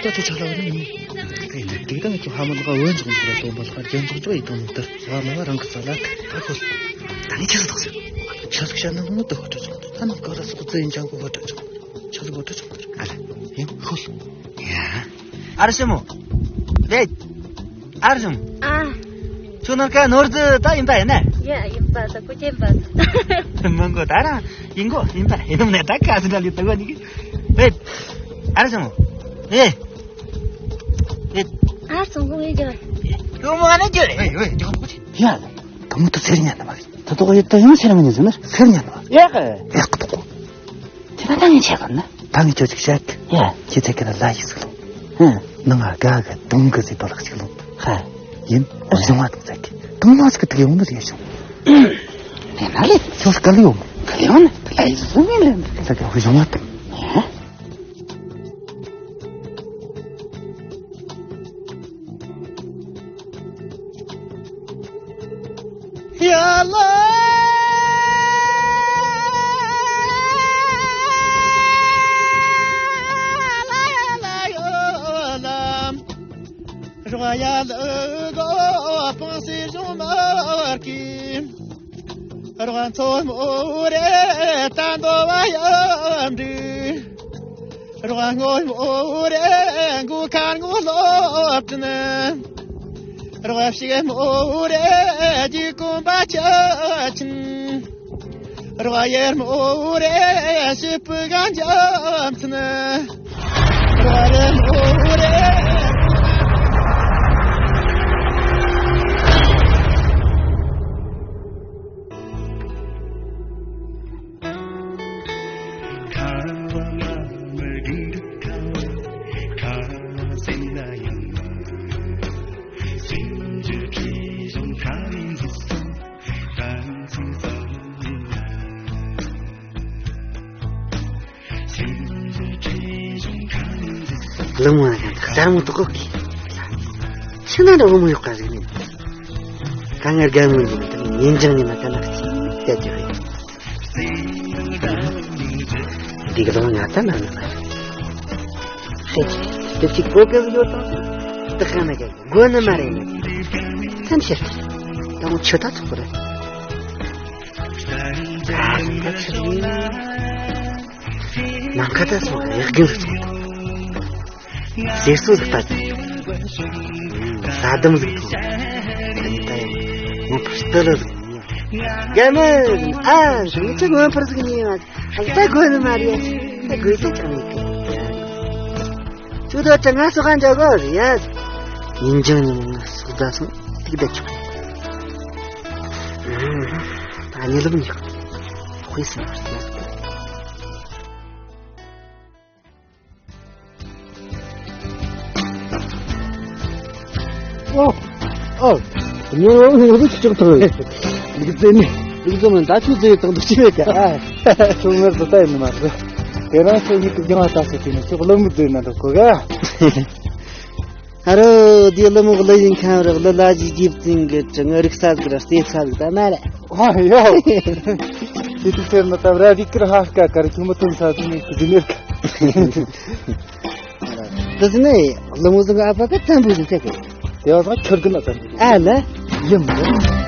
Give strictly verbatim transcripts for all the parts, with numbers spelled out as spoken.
ད་ཆ་ཆ་ལ་བ་ནི་མིན། ཨེ་ནི་དེ་ད་ངས་ཁྱོད་ཧ་མ་ལོག་ག་འོན་ཅོག་འདུག་ལ་སྟོན་པ་ལ་རྒྱན་ཅོག་ཅོག་ཡིད་དང་ནི་ལྟར་བ་མ་བ་རང་གི་རྩ་ལ་ད་ཁོ་ད་ནི་ཆི་ཟིག་ཐག་ཟེར། ཆི་ཟིག་བཤད་ན་ངོ་ད་ཁོ་ད་ཆོག་ད་ནི་ག་ར་སོག་རྩེ་ཡིན་ཅང་གོ་ཁོ་ད་ཆོག་ཆི་ཟིག་གོ་ད་ཆོག་ཨ་ལ་ཡིན་ཁོ་ལ་ཡ། ཨ་ར་ཞི་མོ། རེད། ཨ་ར་ཞི་མོ། ཨ། ཁྱོད་ནོར་ཁ་ནོར་རྫི་ད་ཡིན་པ་ཡིན་ན། ཡ་ཡིན་པ་ད་ཁོ་ཅན་པ། མི་མགོ་ད་རང་ཡིན་གོ་ཡིན་པ་ཡིན་ནམ་ནས་ད་ག་སི་འདྲ་ལི་ད་གོ་ནི་གི། རེད། ཨ་ར་ཞི་མོ། རེད། རེད། ཨ་སོང་གོ་ཡིན་ཅང་། ཡོ་མ་ན་ཅོ་རེད། ཡོ་ཡོ་ཅང་གོ་ཅི། ཡ་ལ། དུ་མུ་ཏུ་སེར་ཉན་ན་མ་རེད། ད་དོ་ཡོད་ད་ཡང་སེར་མ་ཉན་ཟེར་ན་སེར་ཉན་ན་མ་རེད། ཡ་ག་ཡ་ག་དོ་གོ། དེ་ན་ད་ངས་བྱས་པ་ན། ད་ངས་ཁྱོད་ཅིག་བཤད་གི། ཡ། ཁྱེད་ཚེ་ག་ལ་ལ་ཡིག་ཟིག་ལོ། ཧ། ནང་ང་དགའ་གི་དུང་གི་ཟེར་དོ་ལག་ཅིག་ལོ། ཧ། ཡིན། ཨ། གཞུང་བ་དང་ཚེ་གི་དུང་མ་ཟིག་གི་དུག་ཡོང་ནི་རེད་བྱུང་། ལས་ན་ལས། ཁྱོད་སྐལ་ཡོང་། སྐལ་ཡོང་ན་ལས་ཟིག་མིན་ལས་ན། ཚེ་གི་གཞུང་བ་དང་། ཡ། ཡ་ལ། རོ་ཡ་ལ་གོ་པང་སེ་གཞུང་མར་གི། རོ་མཚོ་མོ་རེ་ད་འདོ་བ་ཡ་འདི། རོ་སྔོན་མོ་རེ་མགོ་ཁར་ངོ་སློབ་ཏུ་ནི། རོ་ཕྱུག་མོ་རེ་རྒྱུ་གོམ་པ་ཆ་ཆིན། རོ་ཡར་མོ་རེ་ཤི་པུ་གང་འཇམ་ཚུན། རོ་རེ་མོ་རེ། ལུང་བ་ཡང་དག་ས་མོ་དོག་གི། ཤི་ན་འདྲ་བུ་མོ་ཡོད་ཀ་ཟིག་ནི། ད་ངར་རྒན་མོ་ཡིན་དང་ཉིན་ཅང་ཉི་མ་ད་ནག་ཅིག་བསྡད་ཀྱི་རེད། འདི་ག་ལོ་ང་ད་ན་ནི་མ་རེད། དེ་ཅིག་གོ་གི་ཡོད་དང་། ད་ཁ་ན་གི་དགོས་ནི་མ་རེད། སེམས་ཤེར། ད་ངོ་ཆུ་ད་ཚོགས་པ་རེད། ད་ཚོགས་པ་ཆུ་ཡིན། ནམ་མཁའ་ད་སོང་ཡག་གི་རུ་སོང་། ཟེར་སོ་ཟིག་ལྟ་ཅི། ས་དམ་ཟིག་མཐོང་། ད་ནི་ད་ཡང་ངོ་ཕར་སྟི་ལ་ཟིག་ཉན། རྒན་མོ། ཨ་ཟིག་ངི་ཆ་ངོ་ཕར་ཟིག་ཉན་ཡང་ད་དགོས་ནི་མ་རེད། ད་དགོས་ས་ཅང་མེད་གི། ཁྱོད་ད་ཆ་ང་སོ་ག་འཇོག་གོ་རེད་ཡ། ཉིན་ཅང་ཉི་མ་ང་སོ་ད་སོང་ཏིག་ད་ཆོག་ད་ཉི་ལམ་ཉི་ཁོ་ཧུས་སི་མ་རེད། ཨོ། ཨོ། ཉེ་བོ་ངོ་ཚ་ཆུ་ཆག་ཐང་། ལུག་རྫི་ནི། ལུག་རྫི་མིན་ད་ཆུ་རྫི་ཡི་དང་དུ་ཆི་བས་ཀ། ཁྱོད་ངར་དུ་ལྟ་ཡིན་ནི་མ་རེད། དེ་རང་ཚོ་ཡིད་དུ་སྦྱང་བ་ལྟ་ཟེར་དུས་ནི་ཁྱོད་བློ་མི་རྫི་ན་འགྲོ་གོ་ག། ཨ་རོ། འདི་བློ་མོ་བློ་ཡིན་ཁམ་ར་བློ་ལ་ཇི་ཇིབ་ཙིང་གི་ཅི་ངར་རིག་ས་ཟིག་ར་བལྟས་ས་ཟིག་ད་མ་རེད། ཨ་ཡོ། དེ་དུས་ཚེར་ནི་ད་ར་རིག་ཀིར་ཧ་ཀ་ཀར་ཁྱོད་མི་ཐོན་ས་ཟིག་ནི་ཟིག་ནི་ར་ཀ། དེ་ནས་ལོ་ངོ་ཟིག་ཨ་ཕ་གི་བཙན་པོ་ཟིག་ཆགས་གི། དེ་བ་ཟིག་ཁྱོད་གི་ན་བཙན་པོ་ཟིག་ཨ་ལ། ཡིན་མོ།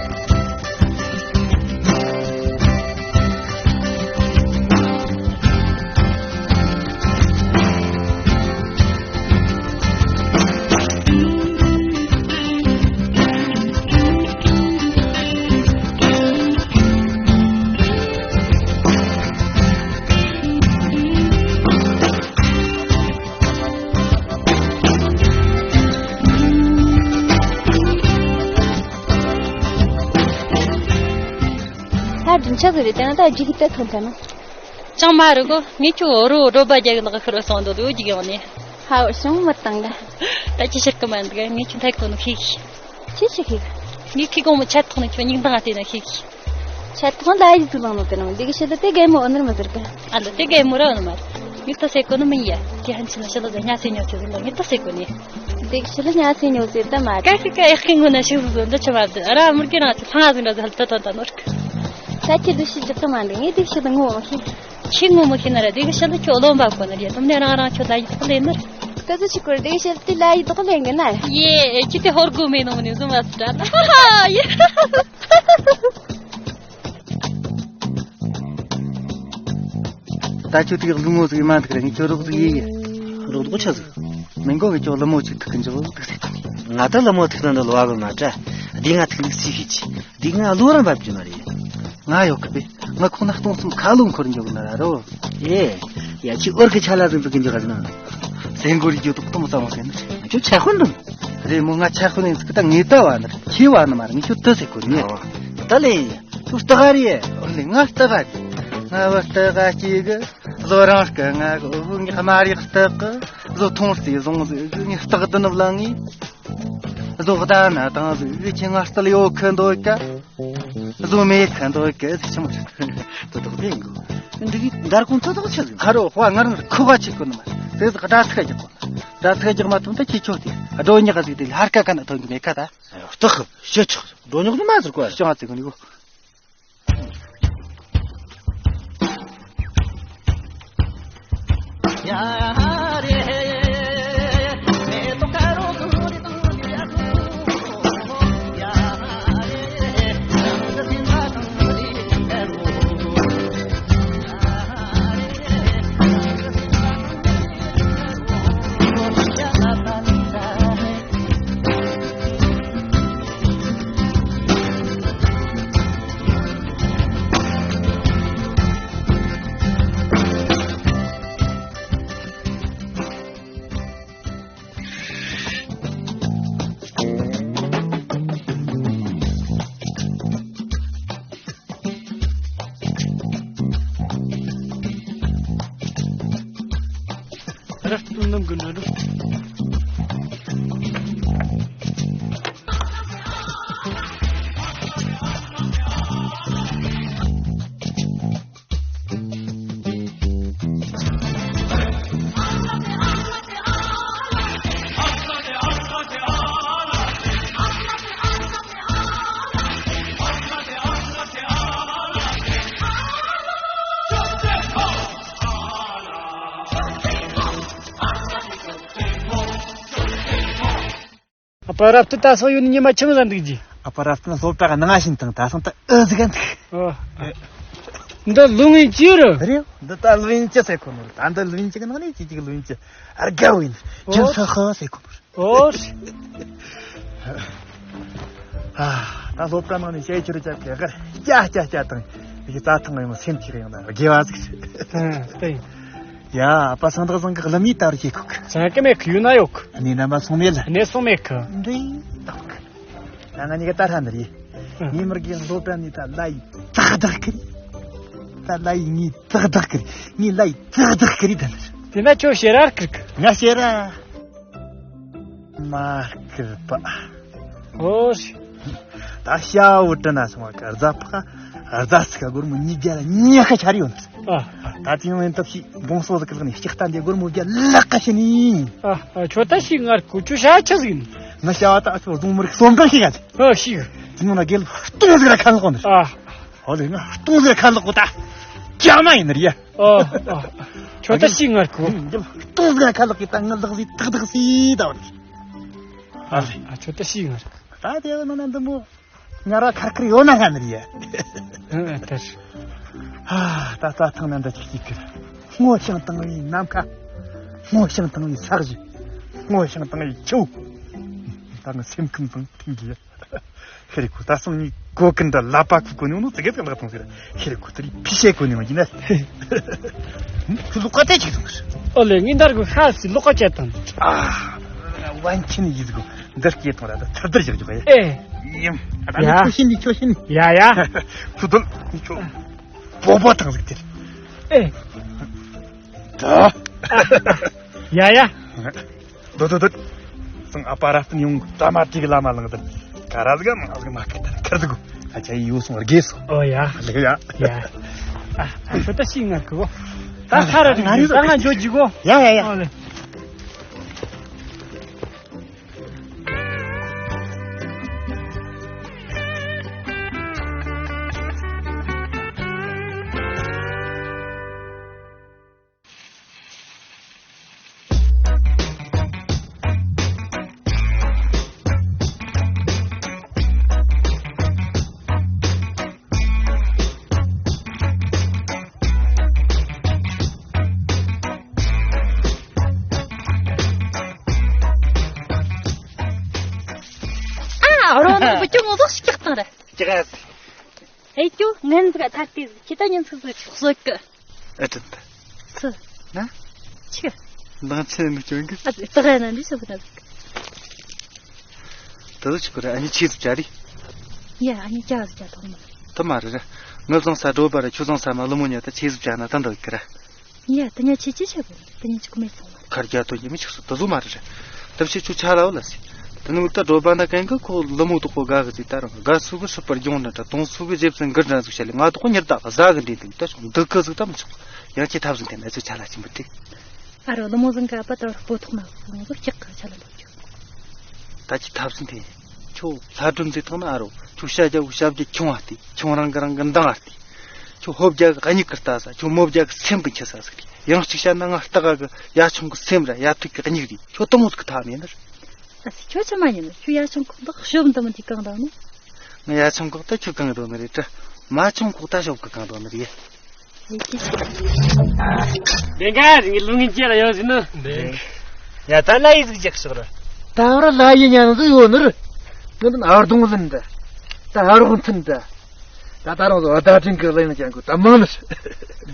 ད་བདུན་ཆ་ཟིག་རེད་དེ་ན་ད་རྒྱུག་གི་ཏེ་ཐོན་ཐལ་ན། ཅང་མ་རེད་གོ། ངས་ཁྱོད་རོ་རོ་པ་རྒྱག་གི་ལག་ཤུར་སོང་འདུག་ལོ་རྒྱུག་ཡོང་ནས། ཧ་འོ་བྱུང་མི་བཏང་ག་ད་ཅི་ཤེས་གི་མ་འདུག་ངས་ཁྱོད་ཐད་གོ་ནོ་ཤེས་གི་ཅི་ཤེས་གི་ངས་ཁི་གོང་མོ་ཆད་ཐོག་ནས་ཁྱོད་སྙིང་ཐང་ལྟས་ན་ཤེས་གི་ཆད་ཐོག་ལ་ཡི་ཚུལ་ལང་ནོ་དེ་ནང་འདི་གི་ཤེས་ལ་དེ་རྒན་མོ་ཨོ་ནར་མ་ཟེར་གི་ཨ་ལ་དེ་རྒན་མོ་ར་ཨོ་ནར་མ་རེད། ངས་ད་ཟེར་གོ་ནི་མིན་ཡ། དེ་ཧན་ཆི་ན་ཤི་ལ་ཟ་ཉ་སེ་ཉོ་ཆི་ཟིན་ལ་ངས་ད་ཟེར་གོ་ནི། འདི་གི་ཤི་ལ་ཉ་སེ་ཉོ་ཟེར་ད་མ་རེད། ཀ་ཤི་ཀ་ཡག་གི་ངོ་ན་ཤི་བཟོ་འདི་ཆི་མ་བཟོ་ར་མུར་གི་རང་ཆི་ལྷང་ཟིན་ར་ཟ་ཧལ་ད་ད་ད་ནོར་གི་ད་ཁྱེད་འདི་ཤི་ཅི་ད་མ་འདི་ངས་འདི་ཤི་ད་ངོ་མ་ཤི། ཁྱི་ངོ་མ་ཤི་ན་ར་འདི་གི་ཤི་ལ་ཁྱོད་ལོན་པ་གོ་ན་རེད་དམ་ནས་རང་རང་ཁྱོད་ད་ཡི་ཐོག་ལེན་ནི། ད་ཚོ་ཆི་ཀོར་དེ་ཤེལ་ཏི་ལ་ཡི་དོག་ལེན་གི་ན། ཡེ་ཁྱི་དེ་ཧོར་གོ་མེ་ནོ་ནི་ཟུམ་བ་སི་ཏྲ་ལ། ཡེ། ད་ཁྱོད་དེ་ལུང་ངོ་ཟིག་མ་འདུག་ར། ངས་ཁྱོད་རོགས་ཟིག་ཡེ་ཡེ། རོགས་རྡོག་ཆ་ཟིག་མི་མགོ་གི་ཁྱོད་ལི་མོ་ཆིག་ཐུག་གི་འཇོག་འདུག་ཟེར། ང་ད་ལི་མོ་ཐུག་ན་འདི་ལོ་བ་གི་མ་དྲ། དེ་ང་ཐུག་ནི་སི་ཤི་ཆི། དེ་ང་ལོ་རང་བབ་ཀྱི་མ་རེད། ང་ཡོད་གི་པས། ང་ཁོང་ན་སྟོང་གསུམ་ཁ་ལོ་འཁོར་འཇོག་ན་ར་རོ། ཨེ། ཡ་ཁྱི་ཨོར་གི་ཆ་ལ་ཟིག་འདུག་གི་འཇོག་ག་ཟིན། སེང་གོ་རི་རྒྱུ་དོག་དོང་ས་མོ་ཟེར་ནི། ཁྱོད་ཆ་ཁོན་འདུག་རེད་མོ། ང་ཆ་ཁོན་ནི་ཟིག་ད་ངེས་ད་བ་ནི་ཁྱི་བ་ནི་མ་རེད། ངས་ཁྱོད་ད་ཟེར་གོ་ནི། ད་ལེ། ཁྱོད་སྟག་ག་རེད། ཨོ་ལེ། ང་སྟག་ག་རེད། ང་བ་སྟག་ག་སྐྱེ་གི། བཟོ་རང་སྐད་ང་གི་ངས་དམར་ཡག་སྟག་གི། བཟོ་ཐུང་སྟེ་བཟུང་ཟིག་ངས་སྟག་དུ་ནུབ་ལ་ངས། བཟོ་ད་ན་དང་ཟིག་ཁྱི་ང་སྟག་ཡོད་ཁི་འདོད་ཀ། བཟོ་མེད་ཁི་འདོད་ཀ་ཟིག་ཆི་མོ་ཆི། དོ་དོག་དེ་འགོ། འདི་གི་འདར་ཀུང་ཚོ་དོག་ཆི་ཟིག་ཧ་རོ་དཔའ་ངར་ཁུ་བ་ཆི་ཀུ་ནི་མ། དེ་ཟིག་སྒྲ་ཚིག་རྒྱག་གོ། སྒྲ་ཚིག་རྒྱག་མ་ཐུབ་ད་ཁྱི་ཁྱོད་དེ་སྒྲོ་ཉག་ཟིག་དེ་ལྷར་ཀ་ཀ་ན་ཐོན་གི་མེད་ཁ་ད། སྟག་ཤི་ཆོག་སྒྲོ་ཉག་ནི་མ་ཟིག་གོ། ཤང་ཚིག་གི་ནི་གོ། ར་སྟོན་ནམ་གི་འགྲོ་འགྲོ། ཨ་ཕ་རབ་ཏུ་ད་སོ་ཡོད་ནི་ཉི་མ་ཆུང་ཟ་འདུག་ཅི། ཨ་ཕ་རབ་ཏུ་ན་སློབ་གྲྭ་གི་ནང་ང་ཕྱིན་དང་ད་སོང་ད་ཨེ་ཟིག་ག་འདུག་ཨོ། འདི་ལུང་ཡིན་ཅི་རུ། རེད། འདི་ད་ལུང་ཡིན་ཅི་ཟེར་གོ་ནོ། ད་འདི་ལུང་ཡིན་ཅི་གི་ནང་ནས་ཅི་ཅི་གི་ལུང་ཡིན་ཅི་ཨར་དགའ་བོ་ཡིན། ཨོ། ཅི་ཧ་ཧ་ཟེར་གོ་ནོ། ཨོ། ཨ། ད་སློབ་གྲྭ་ནང་ནས་ཞེ་ཆེར་བྱ་བའི་གར་སྐྱ་སྐྱ་སྐྱ་དང་། ཡི་རྩྭ་ཐང་ཡང་སེམས་ཀྱི་ཡང་དགེ་བ་ཟིག་ཨ། ཡ། ཨ་ཕ་སང་བདག་བཟང་གི་ལམ་ཡིད་ད་རུ་ཤེས་ཁུག་ཅང་ཀི་མེད་ཁུ་ཡུ་ན་ཡོག་ནི་རྣམ་པ་སོང་མེད་ལ། ནས་སོང་མེད་ཁུ། འདི་ཏོག་ད་ང་གཉིས་ཀ་ད་ཧྲ་ནི་རེད། ཨ། ངའི་མི་རྒན་སློབ་གྲྭ་ནས་ད་ལ་ཡི་ཏག་ཏག་གི་རེད། ད་ལ་ཡི་ངའི་ཏག་ཏག་གི་རེད། ངའི་ལ་ཡི་ཏག་ཏག་གི་རེད་ད་ནི། དེ་ན་ཁྱོད་ཤེས་ར་ཀིར་ཀི། ང་ཤེས་ར། མ་སྐུལ་པ། ཨོ་ཤི། ད་ཤ་བོ་དྲི་ན་སོང་བ་གི་རྫ་ཕག་རྫ་ཚིག་སྒོར་མོ་ཉིས་བརྒྱ་ལ་ཉི་ཤ་ཆར་ཡོད། ཨ། ད་དེ་ཡང་ཡིན་སྟབས་ཤིག་བོང་སོ་ཟིག་གི་ལག་ནས་ལྕགས་རྟ་འདི་སྒོར་མོ་བརྒྱ་ལག་ཁ་ཤི་ནི། ཨ། ཨ། ཁྱོད་ད་ཤི་ངར་གོ་ཁྱོད་ཤ་ཆི་ཟིག་ཡིན། ང་ཤ་བ་ད་ཁྱོད་རྫོང་མི་རིགས་སོམ་གང་ཤི་ག་ཟིག་ཨ་ཤི། དེ་ནང་ན་རྒན་སྟོང་ཟིག་ར་ཁ་ལག་གོ་ནི། ཨ། ཨོ་ལེ་ང་སྟོང་ཟིག་ར་ཁ་ལག་གོ་ད་སྐྱ་མ་ཡིན་ནི་རེད་ཡ། ཨོ། ཨོ། ཁྱོད་ད་ཤི་ངར་གོ། ཏོག་ཙམ་ཁ་ལོག་གི་ད་ང་ལག་ཟིག་ཏག་ཏག་སི་ད་བར། ཨ་ལེ། ཨ། ཁྱོད་ད་ཤི་ངར་གོ། ད་དེ་བ་ནང་ན་འདི་མོ་ངར་བ་ཁར་ཁར་ཡོད་ན་ཧ་ནི་རེད། ཨ། ད་རྩྭ་ཐང་ན་འདི་ཅིག་ཅིག་གི་སྔོ་ཞིང་དྭངས་བའི་ནམ་མཁའ། སྔོ་ཞིང་དྭངས་བའི་ས་གཞི། སྔོ་ཞིང་དྭངས་བའི་ཆུ་བོ། ད་ང་སེམས་ཁམས་དང་མཐུན་གི། ཤེས་རིག་གོ་ད་སང་ཉིན་གོ་ཀུན་འདྲ་ལ་པ་ཁུ་གོ་ནི་ནོ་ཙི་གེ་ཙི་ལག་ཐོང་ཟེར། ཤེས་རིག་གོ་ཙི་རི་ཕི་ཤེ་གོ་ནི་མ་ཡིན་ན། ཁུ་ལོག་ཀ་ཏེ་ཅིག་ཐོང་ཟེར། ཨོ་ལེ་ངི་འདར་གོ་ཤ་སི་ལོག་ཀ་ཅེ་ཐང་། ཨ། ཝན་ཆིན་ཡིས་གོ་འདར་སྐྱེ་ཐོང་ར་ད་ཚར་དར་བཞག་བཞག་ཡ། ཨེ། ཡིན། ཨ་ད་ཡ། ནི་ཆོ་ཤིན་ནི་ཆོ་ཤིན། ཡ་ཡ། ཁུ་དོལ་ནི་ཆོ། པོ་པོ་ཐང་ཟིག་དེར། ཨེ། ད། ཡ་ཡ། དོ་དོ་དོ། སང་ཨ་པ་ར་སྟན་ཡོང་ད་མ་ཏིག་ལ་མ་ལང་དར། ཀ་ར་ཟིག་མ་ཟིག་མ་ཁ་དར་ཁར་ཟིག་ཨ་ཅག་ཡིས་ཡོ་སོང་རྒས་སོ། ཨོ་ཡ། ལེ་ཡ། ཡ། ཨ། ཨ། ཁྱོད་ད་ཤི་ངར་གོ། ད་ཁ་ར་རིག་ད་ང་འཇོ་ཅི་གོ། ཡ་ཡ་ཡ། ཨོ་ལེ། ཨ་ནི་བུ་ཅུང་ངོ་ཟོག་ཞིག་ཀྱག་བཏང་ར། ཅི་ག་ཨེ་ཅོ་ངན་ཟིག་ཐར་ཏེ་ཟིག་ཁྱེད་ད་ཉིན་ཟིག་ཟིག་ཆོག་སོད་གི་ཨེ་ཏི་ད། སུ། ན། ཆི། འདང་ཆེན་མི་སྐྱོན་གི་ཨ་ཙི་ད་ག་ན་འདི་ཤོད་གི་ད་ཟིག་ད་ལོ་ཆི་གི་ར་ཨ་ནི་ཆི་ཟིག་ཅག་རི། ཡ་ཨ་ནི་ཅག་ཟིག་ཅག་ཐོག་མ། ད་མ་རེད་ར། ངི་བཟང་ས་འགྲོ་བ་ར་ཁྱོད་བཟང་ས་མ་ལོ་མོ་ཉ་ད་ཆི་ཟིག་ཅག་ན་ད་འདོད་གི་ར། ཡ་དེ་ཉ་ཆི་ཆི་ཆི་གི་དེ་ཉ་ཆི་གི་མེད་སོང་བ། ཁར་རྒྱ་དོ་ཉི་མི་ཆིག་སུ་དུ་ཟུ་མ་རེད་རེད། ད་བྱེད་ཆུ་ཆ་ལ་འོ་ལ་སི། ད་ནི་ད་འགྲོ་བ་ན་གན་གི་ཁོ་ལི་མོ་དོག་པོ་དགའ་གི་ཟིག་ད་རང་དགའ་སུ་གི་སུ་པར་རྒྱུང་འདྲ་འདྲ་དོང་སུ་གི་ཇེབ་སེན་གི་འདྲ་ཟིག་བྱ་ལེ་ང་དོག་པོ་ཉི་ཟླ་གཟའ་གི་འདྲེ་འདུག་ད་ཆུང་འདི་གི་ཟིག་ད་མི་ཆོག་ཡང་ཅི་ཐབས་ཟིན་ཐེན་ཨ་ཚོ་ཆ་ལ་ཅི་མི་དྲིག་ཨ་རོ་ལི་མོ་ཟིན་ག་པ་ད་ར་སྤོ་ཐོག་ན་ཟིན་ཟོ་ཅག་གི་ཆ་ལ་ལོ་ཅོ། ད་ཅི་ཐབས་ཟིན་ཐེན། ཁྱོད་ལྷ་སྒྲོན་ཟིག་ཐང་ན་ཨ་རོ་ཁྱོད་ཤ་རྒྱ་བུ་ཤ་རྒྱ་ཁྱོང་ཨ་ཏི་ཁྱོད་རང་གི་རང་གི་འདང་ཨ་ཏི། ཁྱོད་ཕོ་རྒྱ་གི་གཉིད་ཀི་ལྟ་ས་ཁྱོད་མོ་རྒྱ་གི་སེམས་གི་འཆི་ས་ཟིག་རེད། ཡང་གཅིག་བཤད་ན་ང་སྟག་གི་ཡ་ཆུང་གི་སེམས་ར་ཡ་ཐུག་གི་གཉིད་རེད། ཁྱོད་དུ་མོ་ཟིག་གི་ཐག་མེད་ནི་རེད། ཨ་སི་ཁྱོད་ཆི་མ་ཡིན་ནི་ཁྱོད་ཡ་ཆུང་ཁོག་འདི་ཤོབ་འདི་མི་འདི་གང་འདྲ་ནི། ང་ཡ་ཆུང་ཁོག་ད་ཁྱོད་གང་འདོད་ནི་རེད་དྲ། མ་ཆུང་ཁོག་ད་ཤོབ་གི་གང་འདོད་ནི་རེད། ལས་ཀྱི་ཆེ། བདེན་ག་རིང་ལུང་ངན་ཅེ་ལ་ཡོང་ཟིན་ནི། བདེན། ཡ་ད་ལ་ཡི་ཟིག་རྒྱག་ཤོག་ར། ད་བར་ལ་ཡི་ཉན་ཟིག་ཡོད་ནི་རེད། ང་ད་ཨར་དུང་ཟིན་ད། ད་ཨར་རོང་ཚིན་ད། ད་ད་རང་ཚོ་བརྡ་འཕྲིན་གི་གླེང་ཅན་གོ་ད་མང་ནི།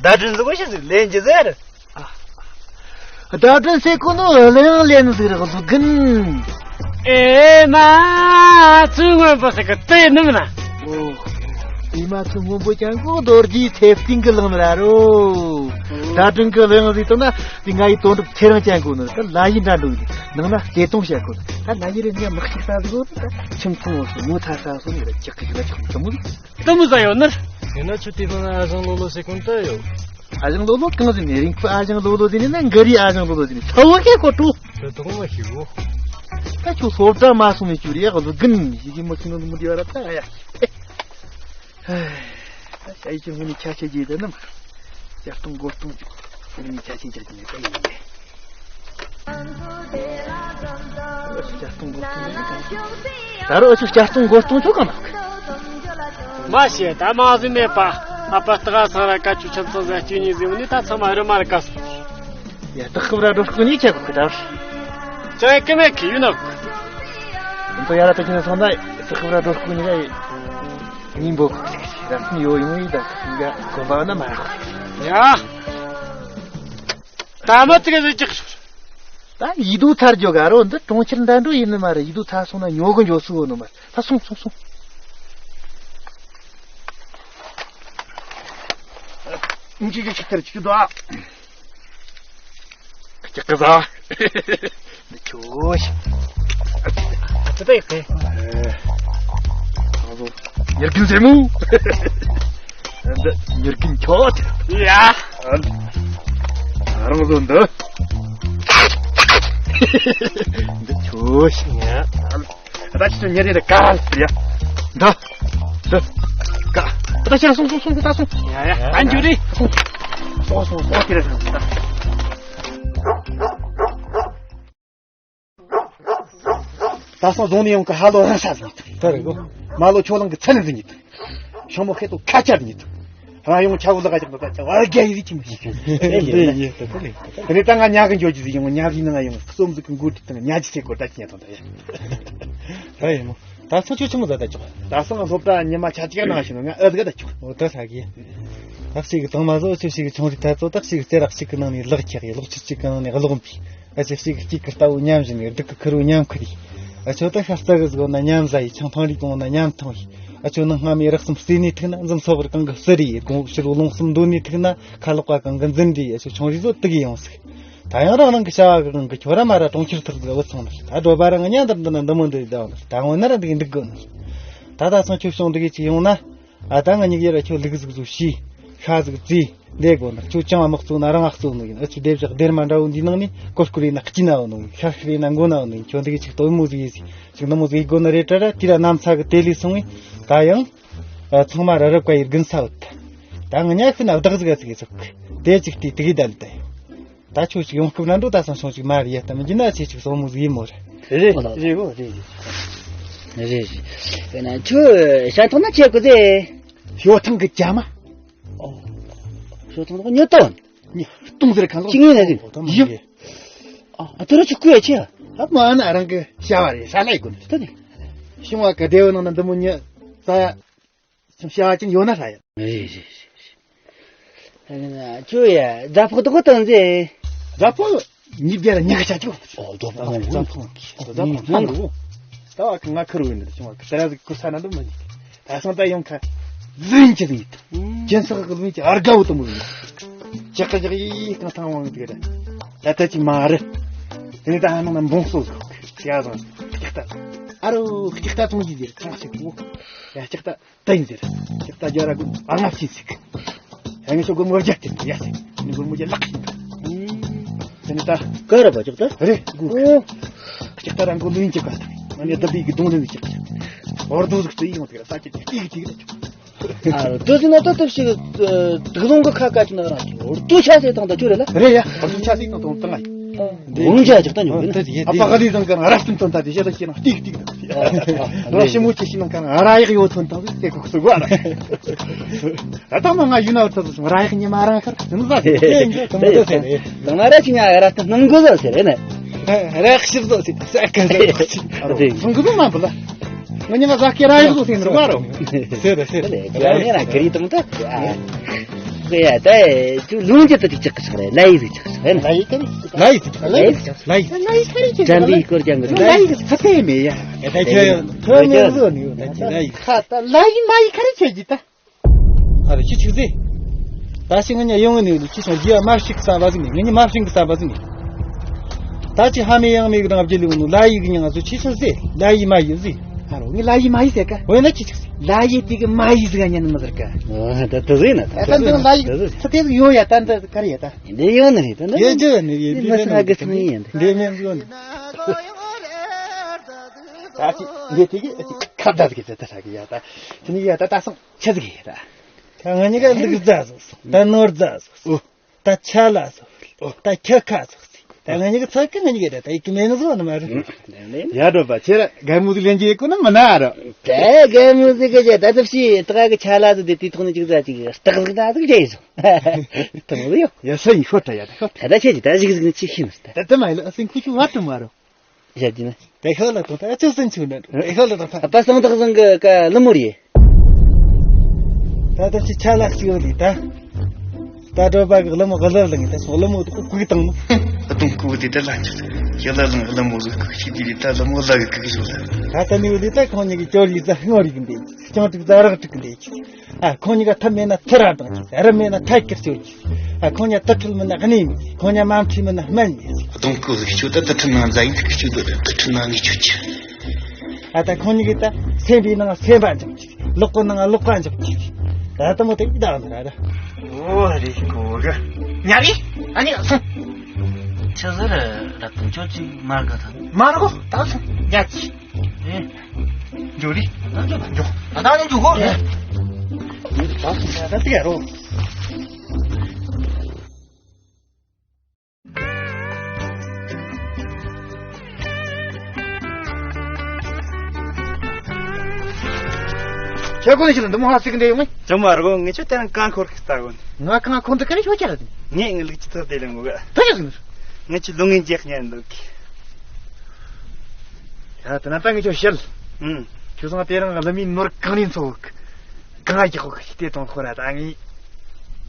བརྡ་འཕྲིན་ཟིག་གོ་ཤི་ཟིག་ལེན་གྱི་ཟེར། བརྡ་འཕྲིན་ཟེར་གོ་ནོ་གླེང་ལེན་ཟིག་རེད་ཟིག་གིན། ཨེ་མ། ཚུ་སྔོན་པོ་ཟིག་གི་དེ་ནི་མིན་ན། ཨོ། ཨེ་མ་ཚུ་སྔོན་པོ་ཅན་གོ་རྡོ་རྗེའི་ཚེ་བརྟན་གི་གླེང་ར་རོ། བརྡ་འཕྲིན་གི་གླེང་ཟིག་དང་ན་དེ་ང་ཡི་དོན་གྲུབ་ཁྱེད་རང་ཅན་གོ་ནོ་ད་ལ་ཡི་འདྲ་འགྲོ་གི་ནང་ན་སྐྱེ་སྟོང་བཤད་གོ་ད་ལ་ཡི་རེ་ངས་མི་གཅིག་ས་ཟིག་གོ་ད་ཁྱིམ་ཚང་བོ་སུ་ངོ་ཐ་ས་སོ་ནི་ར་ཅག་གི་ཞིག་ན་ཅག་གི་མོ་ཟིག་དུ་མོ་ཟ་ཡོད་ནི། ཡིན་ན་ཁྱོད་དེ་ཕན་ཨ་ཞང་ལོ་ལོ་ཟེར་གོ་ནི་ད་ཡོད། ཨ་ཞང་ལོ་ལོ་གང་ཟིན་ནས་རིང་ཁུ་ཨ་ཞང་ལོ་ལོ་ཟིན་ནས་ན་འགའ་རི་ཨ་ཞང་ལོ་ལོ་ཟིན་ནས་ཚ་བོ་ཁེ་ཁོ་ཏུ། ཁྱོད་དོག་མ་ཤི་གོ། ད་ཁྱོད་སློབ་གྲྭ་མ་སོང་ནས་ཁྱོད་རེ་ཡག་ལོ་གིན་ཡི་གེ་མ་ཁྱི་ནོ་མི་འདི་བ་ར་ད་ཡ། ད་ཤ་ཡི་ཁྱོད་ངོ་ནས་ཆ་ཆེ་རྒྱས་ད་ནམ། ལྕགས་སྟོང་སྒོ་སྟོང་ཁྱོད་ངོ་ནས་ཆ་ཆེ་རྒྱག་གི་ནས་ད་ཡིན་ནས། ལྕགས་སྟོང་སྒོ་སྟོང་ད་ར་ཨ་ཆུ་ལྕགས་སྟོང་སྒོ་སྟོང་ཆོག་གང་ན། མ་ཤེས་ད་མ་ཟིན་མེད་པ། ཨ་ཕ་སྟག་ཚང་ར་ཀ་ཆུ་ཆམ་ཚང་ཟ་སྐྱིད་ཉིན་ཟིན་ནི་ད་ཚང་མ་རི་མ་རི་ཀ་སོང་། ཡ་སྟག་ཁབ་ར་འགྲོ་སྐུ་ནི་ཆེ་གི་ད། ཅང་ཡ་ཀི་མེད་གི་ཡུ་ནོག་འདི་ཡ་ར་ད་ཁྱེད་ཚང་ན་སྟག་ཁབ་ར་འགྲོ་སྐུ་ནི་ར་ཡི་ཉིན་པོ་གི་ར་སུན་ཡོ་ཡོང་ཡི་ད་ཁ་སུན་ག་གོམ་པ་ན་མ་ར་ཡ། ད་མ་ཙི་ག་ཟིག་ཅིག་ད་ཡིད་དུ་ཚར་རྒྱུ་ག་རོ་འདི་གྲོང་ཁྱེར་འདྲ་འགྲོ་ཡིན་ནི་མ་རེད། ཡིད་དུ་ཚར་སོང་ན་ཉོ་གི་འཇོག་སུ་ཡོད་ནི་མ་རེད། ད་སོང་སོང་སོང་། ཨིན་ཅི་ཅི་ཆི་ཐེར་ཅི་དུ་ཨ། ཀི་ཀི་ཟ། འདི་ཁྱོ་ཤི། ཨ་ཙི་ད་ཡག་གི། ཨེ། ང་ཚོ་ཉེར་གིན་ཟེ་མུ། འདི་ཉེར་གིན་ཁྱོ་ཐེར། ཡ། རང་བཟོ་འདི། འདི་ཁྱོ་ཤི། ཡ། ད་ཅི་ཉེ་རེ་ཀ་ཡ། ད། ད། ཀ། ད་ཕྱིར་སོང་སོང་སོང་ད་སོང་། ཡ་ཡ། ཨན་ཇུ་རི། སོང་སོང་སོང་ཁྱེར་སོང་ད། ད་སོང་རྫོང་ནས་ཡོང་གི་ཧ་ལོ་རང་ས་ཟིན་ད་རེ་གོ། མ་ལོ་ཆོ་ལང་གི་ཚན་ཟིན་ད། ཤོ་མོ་ཁེ་ཏོ་ཁ་ཆར་ཉིད། རང་ཡོང་ཆ་བོ་ལ་ག་ཅག་ད་ཅག་བར་རྒྱ་ཡི་རི་ཁྱིམ་ཞིག་ཡོད། དེ་ནས་ད་ང་ཉག་གི་འཇོག་རྒྱུ་ཟིག་ཡོང་། ཉག་རི་ནང་ཡོང་གསོམ་ཟིག་གི་མགོ་ཁྲིད་དང་ཉག་ཅི་ཆེ་གོ་ད་ཅི་ཉག་དང་ད་ཡ། ད་ཡིན་མོ། ད་སོ་ཆུ་ཆི་མོ་ཟ་ད་ཅོག་ད་སོང་སློབ་གྲྭ་ཉི་མ་ཆ་གཅིག་ནང་ཞིག་ནོ་ང་ཨ་ཟིག་ད་ཅོག་འོ་ད་ཧྲ་གི། ད་ཞིག་གི་དང་མ་ཟོ་ཆུ་ཞིག་གི་ཆུང་རིག་ད་ཚོ་ད་ཞིག་གི་རྩེ་རག་ཞིག་གི་ནང་ནས་ལག་ཁྱེག་ཡི་ལོག་ཆུ་ཅིག་གི་ནང་ནས་གློག་འབུས། ཨ་ཅེ་གཅིག་གཅིག་གི་ལྟ་བུ་མཉམ་བཞིན་ནས་སྡུག་གི་ཁུར་བོ་མཉམ་ཁུར་ཡིན། ཨ་ཆོ་ད་ཤ་སྟག་གི་སྒོ་ན་མཉམ་ཟ་ཡི། ཆང་འཐུང་རིགས་གོང་ན་མཉམ་འཐུང་ཡི། ཨ་ཆོ་ནི་སྔ་མའི་རགས་གསུམ་བརྩིས་ནས་ཐུག་ན་འཛུམ་སོགས་རི་གང་གི་བསུ་རེ་ཡི། དགོང་ཕྱི་རུ་རླུང་གསུམ་འདོན་ནས་ཐུག་ན་ཁ་ལོག་པ་གང་གི་འཛིན་རེ་ཡི། ཨ་ཆོ་ཆུང་རིགས་ཚོ་དུག་ཡི་ཡོང་ཟིག་ད་ཡང་རང་རང་གི་བྱ་བ་གི་གང་གི་ཁྱོ་ར་མ་ར་གྲོང་ཁྱེར་ཐག་ཟིག་བུད་སོང་ནི། ད་སྒྲོལ་པ་རང་གཉའ་འདར་འདི་ན་འདི་མོ་འདི་ད་ཡོང་ནི། ད་འོ་ན་ར་འདི་གི་འདུག་དགོ་ནི། ད་ད་སང་ཆོ་བྱུང་འདི་གི་ཅིག་ཡོང་ན། ཨ་ད་ང་གཉིས་ཡར་ཁྱོད་ལུག་ཟིག་ཟིག་ཤི། ཤ་ཟིག་བཙས། འདས་དགོ་ན་ཁྱོད་ཅང་དམག་གཙོ་ན་རང་ཨ་གཙོ་ནོ་ཡིན། ཨ་ཆུ་སྡེ་བཞག་སྡེར་མ་འདྲ་བོ་འདི་ནང་ནས་ཀོར་ཀོར་ཡིན་ན་སྐྱིད་ན་བོ་ནོ་ཡིན། ཤར་ཤར་ཡིན་ན་མགོ་ན་བོ་ནོ་ཡིན། ཁྱོད་འདི་གི་ཅིག་དོན་མོ་ཟིག་ཡིན་ཟིག་ཅིག་ནི་མོ་ཟིག་ཡིན་དགོ་ན་རེད་དྲ་ར། དེ་ར་གནམ་ས་གི་དེ་ལས་སོང་བས་ད་ཡང་ཚང་མ་ར་རབ་ཀ་ཡི་དགུན་ས་བུད། ད་ང་ཉག་ཤི་ན་བདག་ཟིག་ཨ་ཟིག་ཡི་ཚོགས་དེ་ཅིག་དེ་དེ་གི་ད་ལི་ད་ཡོད། ད་ཁྱོད་ཅིག་ཡོང་སྐབས་ན་འགྲོ། ད་སང་ཞོགས་ཅིག་མ་རེད་ཡ། ད་མི་འགྱུར་ན་ཆེ་ཅིག་སོང་མོ་ཟིག་ཡིན་མོ་རེད། རེད་རེད་རེད་གོ་རེད་རེད། རེད་རེད། དཔེར་ན་ཁྱོད་ཞྭ་ཐོག་ན་ཆེ་གོ་ཟེ། ཞོ་ཐང་གི་ཇ་མ། ཨོ། ཞོ་ཐང་ཐོག་ཉོ་ཏོ། ཉི་སྟོང་ཟེར་གང་ལོ། ཅི་ངེས་ན་ཟིན། ཨོ་ད་མ་ཡིན། ཨ་ད་ར་ཆུ་ཁུ་ཡ་ཆེ་ཡ། ཨ་མ་ན་རང་གི་ཤ་བ་རེད། ཤ་ལ་ཡི་གོ་ནི་ད་ནི། ཤིང་བ་ག་སྡེ་བའི་ནང་ན་འདི་མོ་ཉི་ས་ཡ་ཅང་བྱ་བ་ཅན་ཡོད་ན་ཧྲ་ཡ། རེད་རེད་རེད། ཁྱོད་ཡ་རྫ་ཕོག་དོག་གཏོང་ཟེ། རྫ་ཕོག་ཉིས་བརྒྱ་ལ་ཉི་ཤུ་ཆ་ཅིག་ཨོ་རྫ་ཕོག་རྫ་ཕོག་རྫ་ཕོག་ཧང་རུ། ད་བ་ཁ་ང་ཁུར་བུ་ནི་ཤིང་བ་ག་ད་ར་ཟིག་ཁུར་ས་ན་འདི་མ་ཉི་ད་སང་ད་ཡོང་ཁ་ལུན་གྱི་ཟིག་ཡིད་ཅན་སག་གི་ལུན་གྱི་ཨར་དགའ་བོ་དུ་མོ་ཡིན། ཇག་ག་ཇག་ཡི་གང་ཐང་བང་གི་ར། ད་ད་ཅི་མ་རེད། དེ་ནི་ད་ཧ་ནང་ན་འབུང་སོ་ཟིག་ཡ་ཟང་ལྕགས་རྟ། ཨ་རོ་ལྕགས་རྟ་ཚོང་གི་ཟེར་ཁང་ཞིག་གོ། ཡ་ལྕགས་རྟ་ད་ཡིན་ཟེར། ལྕགས་རྟ་རྒྱ་ར་གོ་ཨ་ང་ཕྱིན་ཟིག་ཡ་ངས་ཤོག་སྒོར་མོ་བརྒྱ་སྟེར་ཡ་ཟེར། ནི་སྒོར་མོ་བརྒྱ་ལག་ཤིང་། དེ་ནི་ད་ག་ར་བ་ལྕགས་རྟ་རེད་གོ། ཨོ། ལྕགས་རྟ་ར་མགོ་ལུས་ཡིན་གྱི་ག་ད་ང་ནི་ད་བི་གི་གདོང་ལེན་ཟིག་ལྕགས་རྟ་འོར་རྡོ་ཟིག་ཏུ་ཡིན་ཡོང་དེ་ག་ས་ཀྱི་ཏིག་ཏིག་ཏིག་ཏིག་ཨ་རོ་དུ་ཟིན་ན་ཏོ་ཏོ་ཞིག་དུག་ལོང་གི་ཁ་ཀ་ཅི་ན་རང་ཅིག་འོར་དུ་ཆ་སེ་དང་ད་ཆུ་རེ་ལ། རེད་ཡ། འོར་དུ་ཆ་སེ་དང་དང་དང་ཨ། འོང་ཆ་ཅིག་ད་ཉོ་གི་ན། ཨ་པ་ག་ལི་དང་ག་ར་སྟིམ་དང་ད་དེ་ཤེ་ད་ཤེ་ན་ཏིག་ཏིག་དང་། ར་ཤི་མུ་ཅི་ཤི་ནང་ག་ར་ཡག་ཡོད་ཐོན་དང་དེ་ཁུག་སུ་ག་ར། ད་ད་མ་ང་ཡུ་ན་ཐ་སུ་ར་ཡག་ཉི་མ་རང་ཁར་ནུ་ཟ་སེ། དང་མ་ད་སེ་རེད། དང་མ་ར་ཅི་ཉ་ར་སྟིམ་ནང་གི་ཟ་སེ་རེད་ན། ར་ཤི་ཟ་སེ་ས་ཀ་ཟ་སེ། དང་གི་ཟ་མ་པ་ལ། ང་ཉི་མ་ཟ་ཀེ་ར་ཡོད་ཟེར་ནི་རེད་བ་རོ། ཟེར་རེད་ཟེར་རེད། ང་ཉི་མ་ཀེ་རི་དང་ད། ཟེར་ཡ་ད་ཅུ་ལུང་ཅི་ད་ཅིག་ཅིག་ཟེར་རེད། ལ་ཡི་ཟིག་ཅིག་ཟེར་རེད། ལ་ཡི་ཀ་རི། ལ་ཡི་ཟིག་ལ་ཡི་ཟིག་ལ་ཡི་ཟིག་ལ་ཡི་ཀ་རི་ཅན་ལ་ཡི་ཀ་རི་ཅན་ལ་ཡི་ཟིག་ས་ཏེ་མེ་ཡ། ད་ཁྱོད་ཐོན་ནས་བཟོ་ནི་ཡོད་ད་ཅི་ལ་ཡི། ཁ་ད་ལ་ཡི་མ་ཡི་ཀ་རི་ཁྱོད་ཀྱི་ད། ཨ་རེ་ཁྱི་ཆིག་ཟེ། ད་ཤི་ང་ཉ་ཡོང་ངི་ནི་ལུ་ཁྱི་སོང་རྒྱུ་ཡ་མ་ཤིག་ས་བ་ཟིག་ནི་ང་ཉི་མ་ཤིང་གི་ས་བ་ཟིག་ནི། ད་ཅི་ཧ་མི་ཡང་མི་གི་རང་བརྒྱུད་ལུགས་ནུ་ལ་ཡི་གི་ཉང་ང་ཚོ་ཁྱི་ཆིག་ཟེ་ལ་ཡི་མ་ཡི་ཟེ། ཨ་རོ་ངི་ལ་ཡི་མ་ཡི་ཟེ་ཀ། འོ་ན་ཁྱི་ཆིག་ཟེ། ལ་ཡི་དེ་གི་མ་ཡི་ཟིག་ཉན་མི་ཟེར་ཀ། ཨ་ད་ད་ཟེ་ན་ད། ད་ད་འདི་ལ་ཡི་ད་ཟེ་ད་ཟེ་ད་ཡོ་ཡ་ད་འདི་ག་རེ་ཡ་ད། འདི་ཡོ་ནི་རེད་ད་འདི། ཡེ་ཇེ་ནི་ཡེ་འདི་མ་ཟེ་ན་གི་སུ་ཡིན་འདི་མེན་ཟོ་ནི། ད་ཅི་འདི་དེ་གི་ཁ་ད་ཟིག་གི་ད་ད་ས་གི་ཡ་ད། དེ་ནི་ཡ་ད་ད་སོང་། ཆི་ཟིག་ཡིན་ར། ད་ང་གཉིས་ཀ་ལུག་རྫ་ཟོ་སོང་། ད་ནོར་རྫ་ཟོ་སོང་། ད་ཆ་ལ་ཟོ། ད་ཁྱི་ཁ་ཟོ་སོང་། ད་ང་གཉིས་ཀ་ཚ་གི་ང་གཉིས་ཀ་ད་ད་ཡིག་གི་མེད་ནི་ཟོ་ནི་མ་རེད། ཡ་འགྲོ་པ་ཁྱེད་ར་རྒན་མོ་ཟིག་ལེན་གྱི་ཡོད་གོ་ནི་མིན་ན་ར། ད་རྒན་མོ་ཟིག་གི་ད་ད་ཕྱི་ད་གི་ཆ་ལ་ཟོ་དེ་དེ་ཐོག་ནས་ཅིག་ཟ་ཅིག་སྟག་ཟིག་ད་ཟིག་རྒྱ་ཡིན་ཟོ། ཐང་ལ་ཡོ། ཡ་སེ་ཡིན་ཤོ་ད་ཡ་ད་ཤོ། ད་ད་ཁྱེད་ཀྱི་ད་ཟིག་ཟིག་ནི་ཅི་ཤེས་མི་ད། ད་ད་མ་ཡིན་ལ་སེ་ཁུ་ཆུ་བ་ཏུ་མ་རོ། ཞབས་ཀྱི་ན། དེ་ཤོ་ལ་དང་ད་ཅི་སེམས་ཆུང་ན་དེ་ཤོ་ལ་དང་ད། ད་སང་དག་སང་གི་ཀ་ལི་མོ་རེད། ད་ད་ཅི་ཆ་ལག་ཅིག་ཡོད་ལི་ད། ད་གྲོད་པ་གི་ལི་མོ་གི་ལི་ལི་ངི་ད་སོ་ལི་མོ་དུ་ཀུ་ཀུ་དང་། ཨ་དུང་ཀུ་དེ་ད་ལ་ཅི་ཡ་ལ་ལི་ལི་མོ་གི་ཀུ་ཤི་དི་ལི་ད་ལི་མོ་ལ་གི་ཀུ་ཤི་ལ། ད་ད་ནི་ཡོད་ལི་ད་ཁོང་ཉི་གི་ཅོ་ལི་ད་ངོ་རི་གི་འདི་ཅང་ཏིག་ད་རག་ཏིག་གི་འདི། ཨ་ཁོང་གཉིས་ཀ་ཐབས་མེད་ན་ཐུར་ར་དང་གཅིག་རི་མེད་ན་ཐལ་ཀེར་ཅོ་གཅིག་ཨ་ཁོང་གཉིས་ཀ་དུར་ཁྲོད་མེད་ན་གནས་མེད། ཁོང་གཉིས་ཀ་དམར་ཁྲིད་མེད་ན་སྨན་མེད། གདོང་ཁོ་ཟིག་ཁྱོད་ད་དུར་ཁྲོད་ནང་ཛ་ཡིན་ཐུག་ཁྱོད་དུ་དུར་ཁྲོད་ནང་ངས་ཁྱོད་ཀྱི། ཨ་ད་ཁོང་གཉིས་ཀ་ད་སེམས་པའི་ནང་སེམས་པ་འཇོག་གཅིག་ལག་པའི་ནང་ལག་པ་འཇོག་གཅིག་ད་ལྟ་མོ་དེ་ཡིད་ད་ང་ར། ཨོ་རེ་ཁོ་གི་ཉ་རེ་ཨ་ནི་སོང་། ཆི་ཟེར་ར་དུང་ཆོ་ཅིག་མར་ག་ཐང་མར་གོ་ད་སོང་ཉ་ཅིག་ཨེ། འཇུ་རི། ད་འཇུ་གོ་ད་ད་འཇུ་གོ་ད་ད་ཡ་རོ། ཁྱེད་ཀོ་ནི་ཆི་ལ་འདི་མོ་ཧ་སིག་འདི་ཡོང་ངས། ཅང་མ་རོ་ངས་ཆོ་དེ་རང་གང་འཁོར་གི་ལྟ་གོ་ནི། ང་གང་འཁོར་འདི་ག་རེ་ཤོ་ཆ་ར་དེ། ངས་ངའི་ལུག་ཅི་ཐོག་དེ་ལེན་གོ་ག་ད་ཡོད་ཟིན། ངས་ཆི་ལུང་ངན་རྒྱག་ཉན་འདུག་ཡ་དེ་ན་ད་ངས་ཁྱོད་བཤད། ཨུམ། ཁྱོད་ཚང་དེ་རིང་ལ་མིའི་ནོར་གང་ལེན་ཚོ་གང་རྒྱག་གོ་གི་དེ་དང་ཁོ་ན་ད་ངས་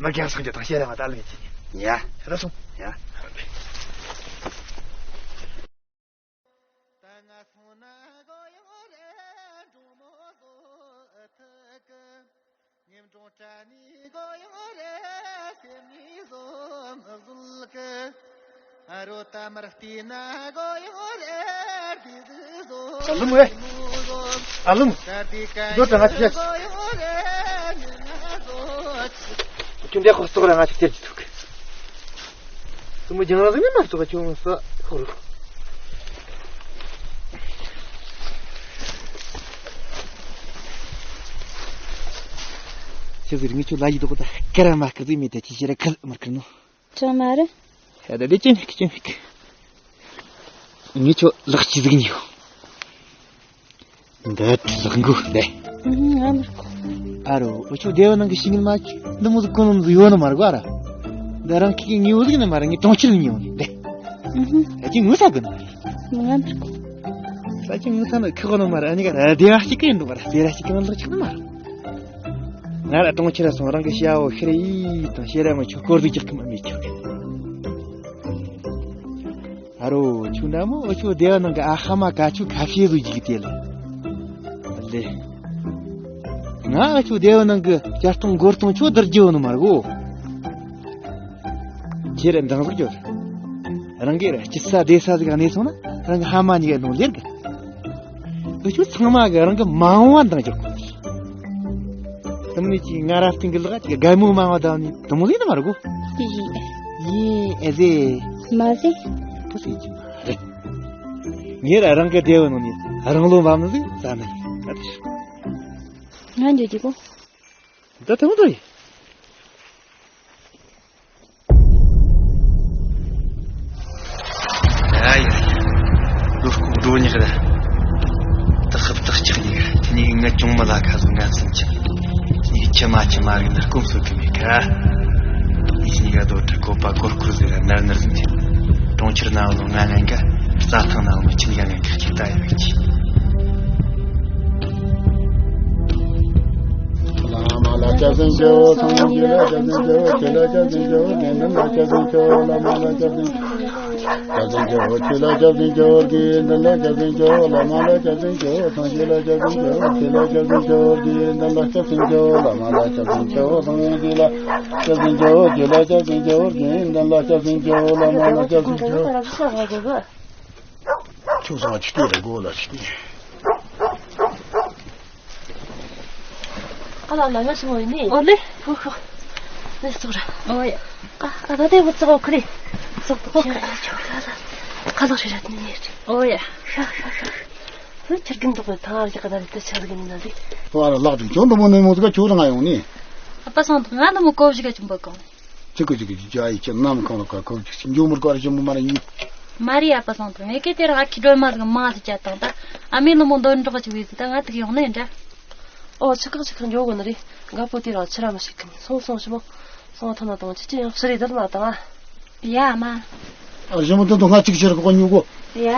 མི་རྒན་སོང་རྒྱུ་དང་བཤད་ར་མ་ད་ལེན་གྱི། ཡ། ར་སོང་། ཡ། ངེམ་གྲོང་བྲལ་ནས་གོ་ཡོང་རེ་སེམས་ནས་བཟོ་མི་བཟོད་གི་ཨ་རོ་ད་མར་བལྟས་ན་གོ་ཡོང་རེ་བདེ་ཟིག་བཟོ་ཨ་ལུམ་ཨེ། ཨ་ལུམ། ད་དེ་ག་འགྲོ་དང་ང་ཅི་བྱ། གོ་ཡོང་རེ་ནི་ང་བཟོ་ཆི། ཁྱོད་འདྲ་ཁོག་སོག་ར་ང་ཅི་སྟེར་གྱི་འདུག་སུ་མོ་རྒྱང་རིང་ནས་མ་གཏོགས་ཁྱོད་ས་ཁོ་རུ། ཁྱེད་ཚོས་ངས་ཁྱོད་ལ་ཡི་དོག་ད་ཀ་ར་མ་ཀི་ཟིག་མེད་དེ་ཁྱེད་ཤེས་ར་ཁ་ལ་མར་ཁུར་ནོ། ཅང་མ་རེད། ཧ་ད་དེ་ཅི་མིག་ཅི་མིག་ངས་ཁྱོད་ལག་ཅི་ཟིག་ཉོ། འདི་ལག་འགུལ་འདི། ང་མི་རིག་གོ་ཨ་རོ་འུ་ཆོ་སྡེ་བ་ནང་གི་ཤི་ངན་མ་ཅི་འདི་མོ་ཟིག་གོ་ནོ་ཟིག་ཡོད་ནི་མ་རེད་གོ་ཨ་ར། འདི་རང་ཁྱི་གི་ངེས་པོ་ཟིག་ནི་མ་རེད། ངས་གྲོང་ཁྱེར་ལ་ཉོ་ནི་འདི། ཨ་ཅི་ངུ་ས་གི་ནི་མ་རེད། ང་མི་རིག་གོ་ས་ཆ་ངོ་ཚ་ན་ཁག་ནི་མ་རེད། ཨ་ནི་ག་ར་སྡེ་བ་གཅིག་གི་འདུག་པ་ར། སྡེ་བ་གཅིག་གི་ལག་ཆགས་ནི་མ་རེད། ང་ར་གྲོང་ཁྱེར་སོང་རང་གི་ཤ་བོ་ཤི་རེ་ཡིས་དང་ཤེས་ར་མ་ཆོག་སྐོར་དུ་རྒྱག་གི་མ་མི་ཆོག་གི། ཨ་རོ་ཆུ་འདྲ་མོ་འུ་ཆོ་སྡེ་བ་ནང་གི་ཨ་ཧ་མ་ཀ་ཆུ་ཁ་ཤས་ཟིག་ཅིག་དེ་ལ་ལེ། ང་འུ་ཆོ་སྡེ་བ་ནང་གི་བསྐྱར་གཏོང་སྒོར་གཏོང་ཆོ་བསྡུར་རྒྱུ་ནི་མ་རེད་གོ། ཁྱེད་རང་འདང་ཟིག་རྒྱོབ། རང་གི་ར་སྐྱིད་ས་བདེ་ས་ཟིག་གནས་སོང་ན་རང་གི་ཧ་མ་གཉིས་ཀ་ནང་ལེར་གི། འུ་ཆོ་ཚང་མ་གི་རང་གི་མ་འོངས་བ་འདང་རྒྱག་གོ། དེ་མིན་གྱི་ང་ར་སྟེང་གི་ལག་གི་རྒན་མོ་མ་འོངས་བ་དང་ནི་དེ་མོ་ལས་ནི་མ་རེད་གོ། ཡེ། ཡེ་ཨེ་ཟེ། མ་ཟེ། ཕུ་ཟེ་གྱི་མ་རེད། ངེད་ར་རང་གི་སྡེ་བ་ནང་ནས་རང་ལོ་འབབ་ནི་ཟིག་ཟ་ནི་ཡིན། ང་འགྱོ་རྒྱུ་གོ། ད་དེ་མོ་དོ་ཡིན། ཡ་ཡ། ལོ་ཁུག་འགྲོ་ཉག་ར། ད་ཧབ་ཏག་ཅག་ཉིག་ར། ཉིག་ང་ཅུང་མ་ལ་ཁ་ཟུ་ང་ཚུན་ཆ། ཉིག་ཁྱི་མ་ཁྱི་མ་རིག་ན་སྐོམ་སོ་གི་མེད་ཀ། ཉིག་ཉིག་ག་དོ་ཁྲ་ཀོ་པ་ཀོར་ཀོར་ཟེར་ན་ནར་ནར་ཟིན་ཆ། གྲོང་ཁྱེར་ན་ལོ་ང་ང་འགའ། རྩྭ་ཐང་ན་ལོ་ཁྱི་འགའ་ང་འགའ་ཁྱི་ལྟ་ཡོད་ཀྱི། བླ་མ་ལ་སྐྱབས་སུ་མཆིའོ། སངས་རྒྱས་ལ་སྐྱབས་སུ་མཆིའོ། ཆོས་ལ་སྐྱབས་སུ་མཆིའོ། དགེ་འདུན་ལ་སྐྱབས་སུ་མཆིའོ། བླ་མ་ལ་སྐྱབས་སུ་མཆིའོ། སྐྱབས་སུ་མཆིའོ། ཆོས་ལ་སྐྱབས་སུ་མཆིའོ། དགེ་འདུན་ལ་སྐྱབས་སུ་མཆིའོ། བླ་མ་ལ་སྐྱབས་སུ་མཆིའོ། སངས་རྒྱས་ལ་སྐྱབས་སུ་མཆིའོ། ཆོས་ལ་སྐྱབས་སུ་མཆིའོ། དགེ་འདུན་ལ་སྐྱབས་སུ་མཆིའོ། བླ་མ་ལ་སྐྱབས་སུ་མཆིའོ། སངས་རྒྱས་ལ་སྐྱབས་སུ་མཆིའོ། ཆོས་ལ་སྐྱབས་སུ་མཆིའོ། དགེ་འདུན་ལ་སྐྱབས་སུ་མཆིའོ། བླ་མ་ལ་སྐྱབས་སུ་མཆིའོ། ཁྱོད་སང་ཆི་ལྟོས་རེད་གོ་ལ་ཆི་ལྟོས། ཨ་ལ་ལ་ང་ཞིག་ངོ་ཡིན་ནི། ཨོ་ལེ། ཧོ་ཧོ། ནི་ཙོག་ར། ཨོ་ཡ། ཨ་ཨ་ད་དེ་བུ་ཙོག་ཁུ་རེ། ཙོག་ཏོ་ཁོ་ཁ་ལ་ཆོག་ལ་ལ། ཁ་ལག་རེ་ར་ནི་ནི་རེ། ཨོ་ཡ། ཤ་ཤ་ཤ། བུ་ཁྱེར་གིན་འདུག་གི་ཐང་ཨར་གི་ཀ་ད་རེ་ད་ཆ་གི་ནི་ན་ལི། ཨ་ལ་ལག་དུ་ཁྱོད་འདི་མོ་ནི་མོ་ཟིག་ཁྱོད་རང་ཡོང་ནི། ཨ་ཕ་སང་དང་ང་འདི་མོ་ཀོ་བཞི་ག་ཅུང་པ་གང་། ཅི་ཀུ་ཅི་ཀུ་ཅི་ཅི་ཨ་ཡི་ཁྱེད་ནམ་གང་ལ་ཁ་ཁོ་ཅི་ཅི་འཇོ་མུར་ཀ་ར་ཞིམ་པོ་མ་ར་ཡིན། མ་རི་ཨ་ཕ་སང་དུ་མེ་ཀེ་དེ་ར་ཨ་ཁི་སྒྲོལ་མ་ཟིག་མང་ཟིག་བྱ་དང་ད་ཨ་མེ་ལོ་མོ་འདོན་འགྲོགས་ཅིག་བས་ཟིག་ད་ང་ཐུག་ཡོང་ན་ཡིན་འདྲ། ཨོ་ཆི་ཁག་ཆི་ཁག་འཇོ་གོ་ནི་རེད། དགའ་པོ་དེ་རང་ཕྱི་ར་མི་ཤེས་གི་སོང་སོང་ཞི་མོ། སོང་ཐོན་ན་དང་ཅི་ཅི་ཡང་ཕྱི་རེ་དར་མ་དང་ཨ། ཡ་མ། ཨ་ཞི་མོ་དེ་དུ་ང་ཅིག་ཕྱིར་ཁོ་ཉུ་གོ། ཡ།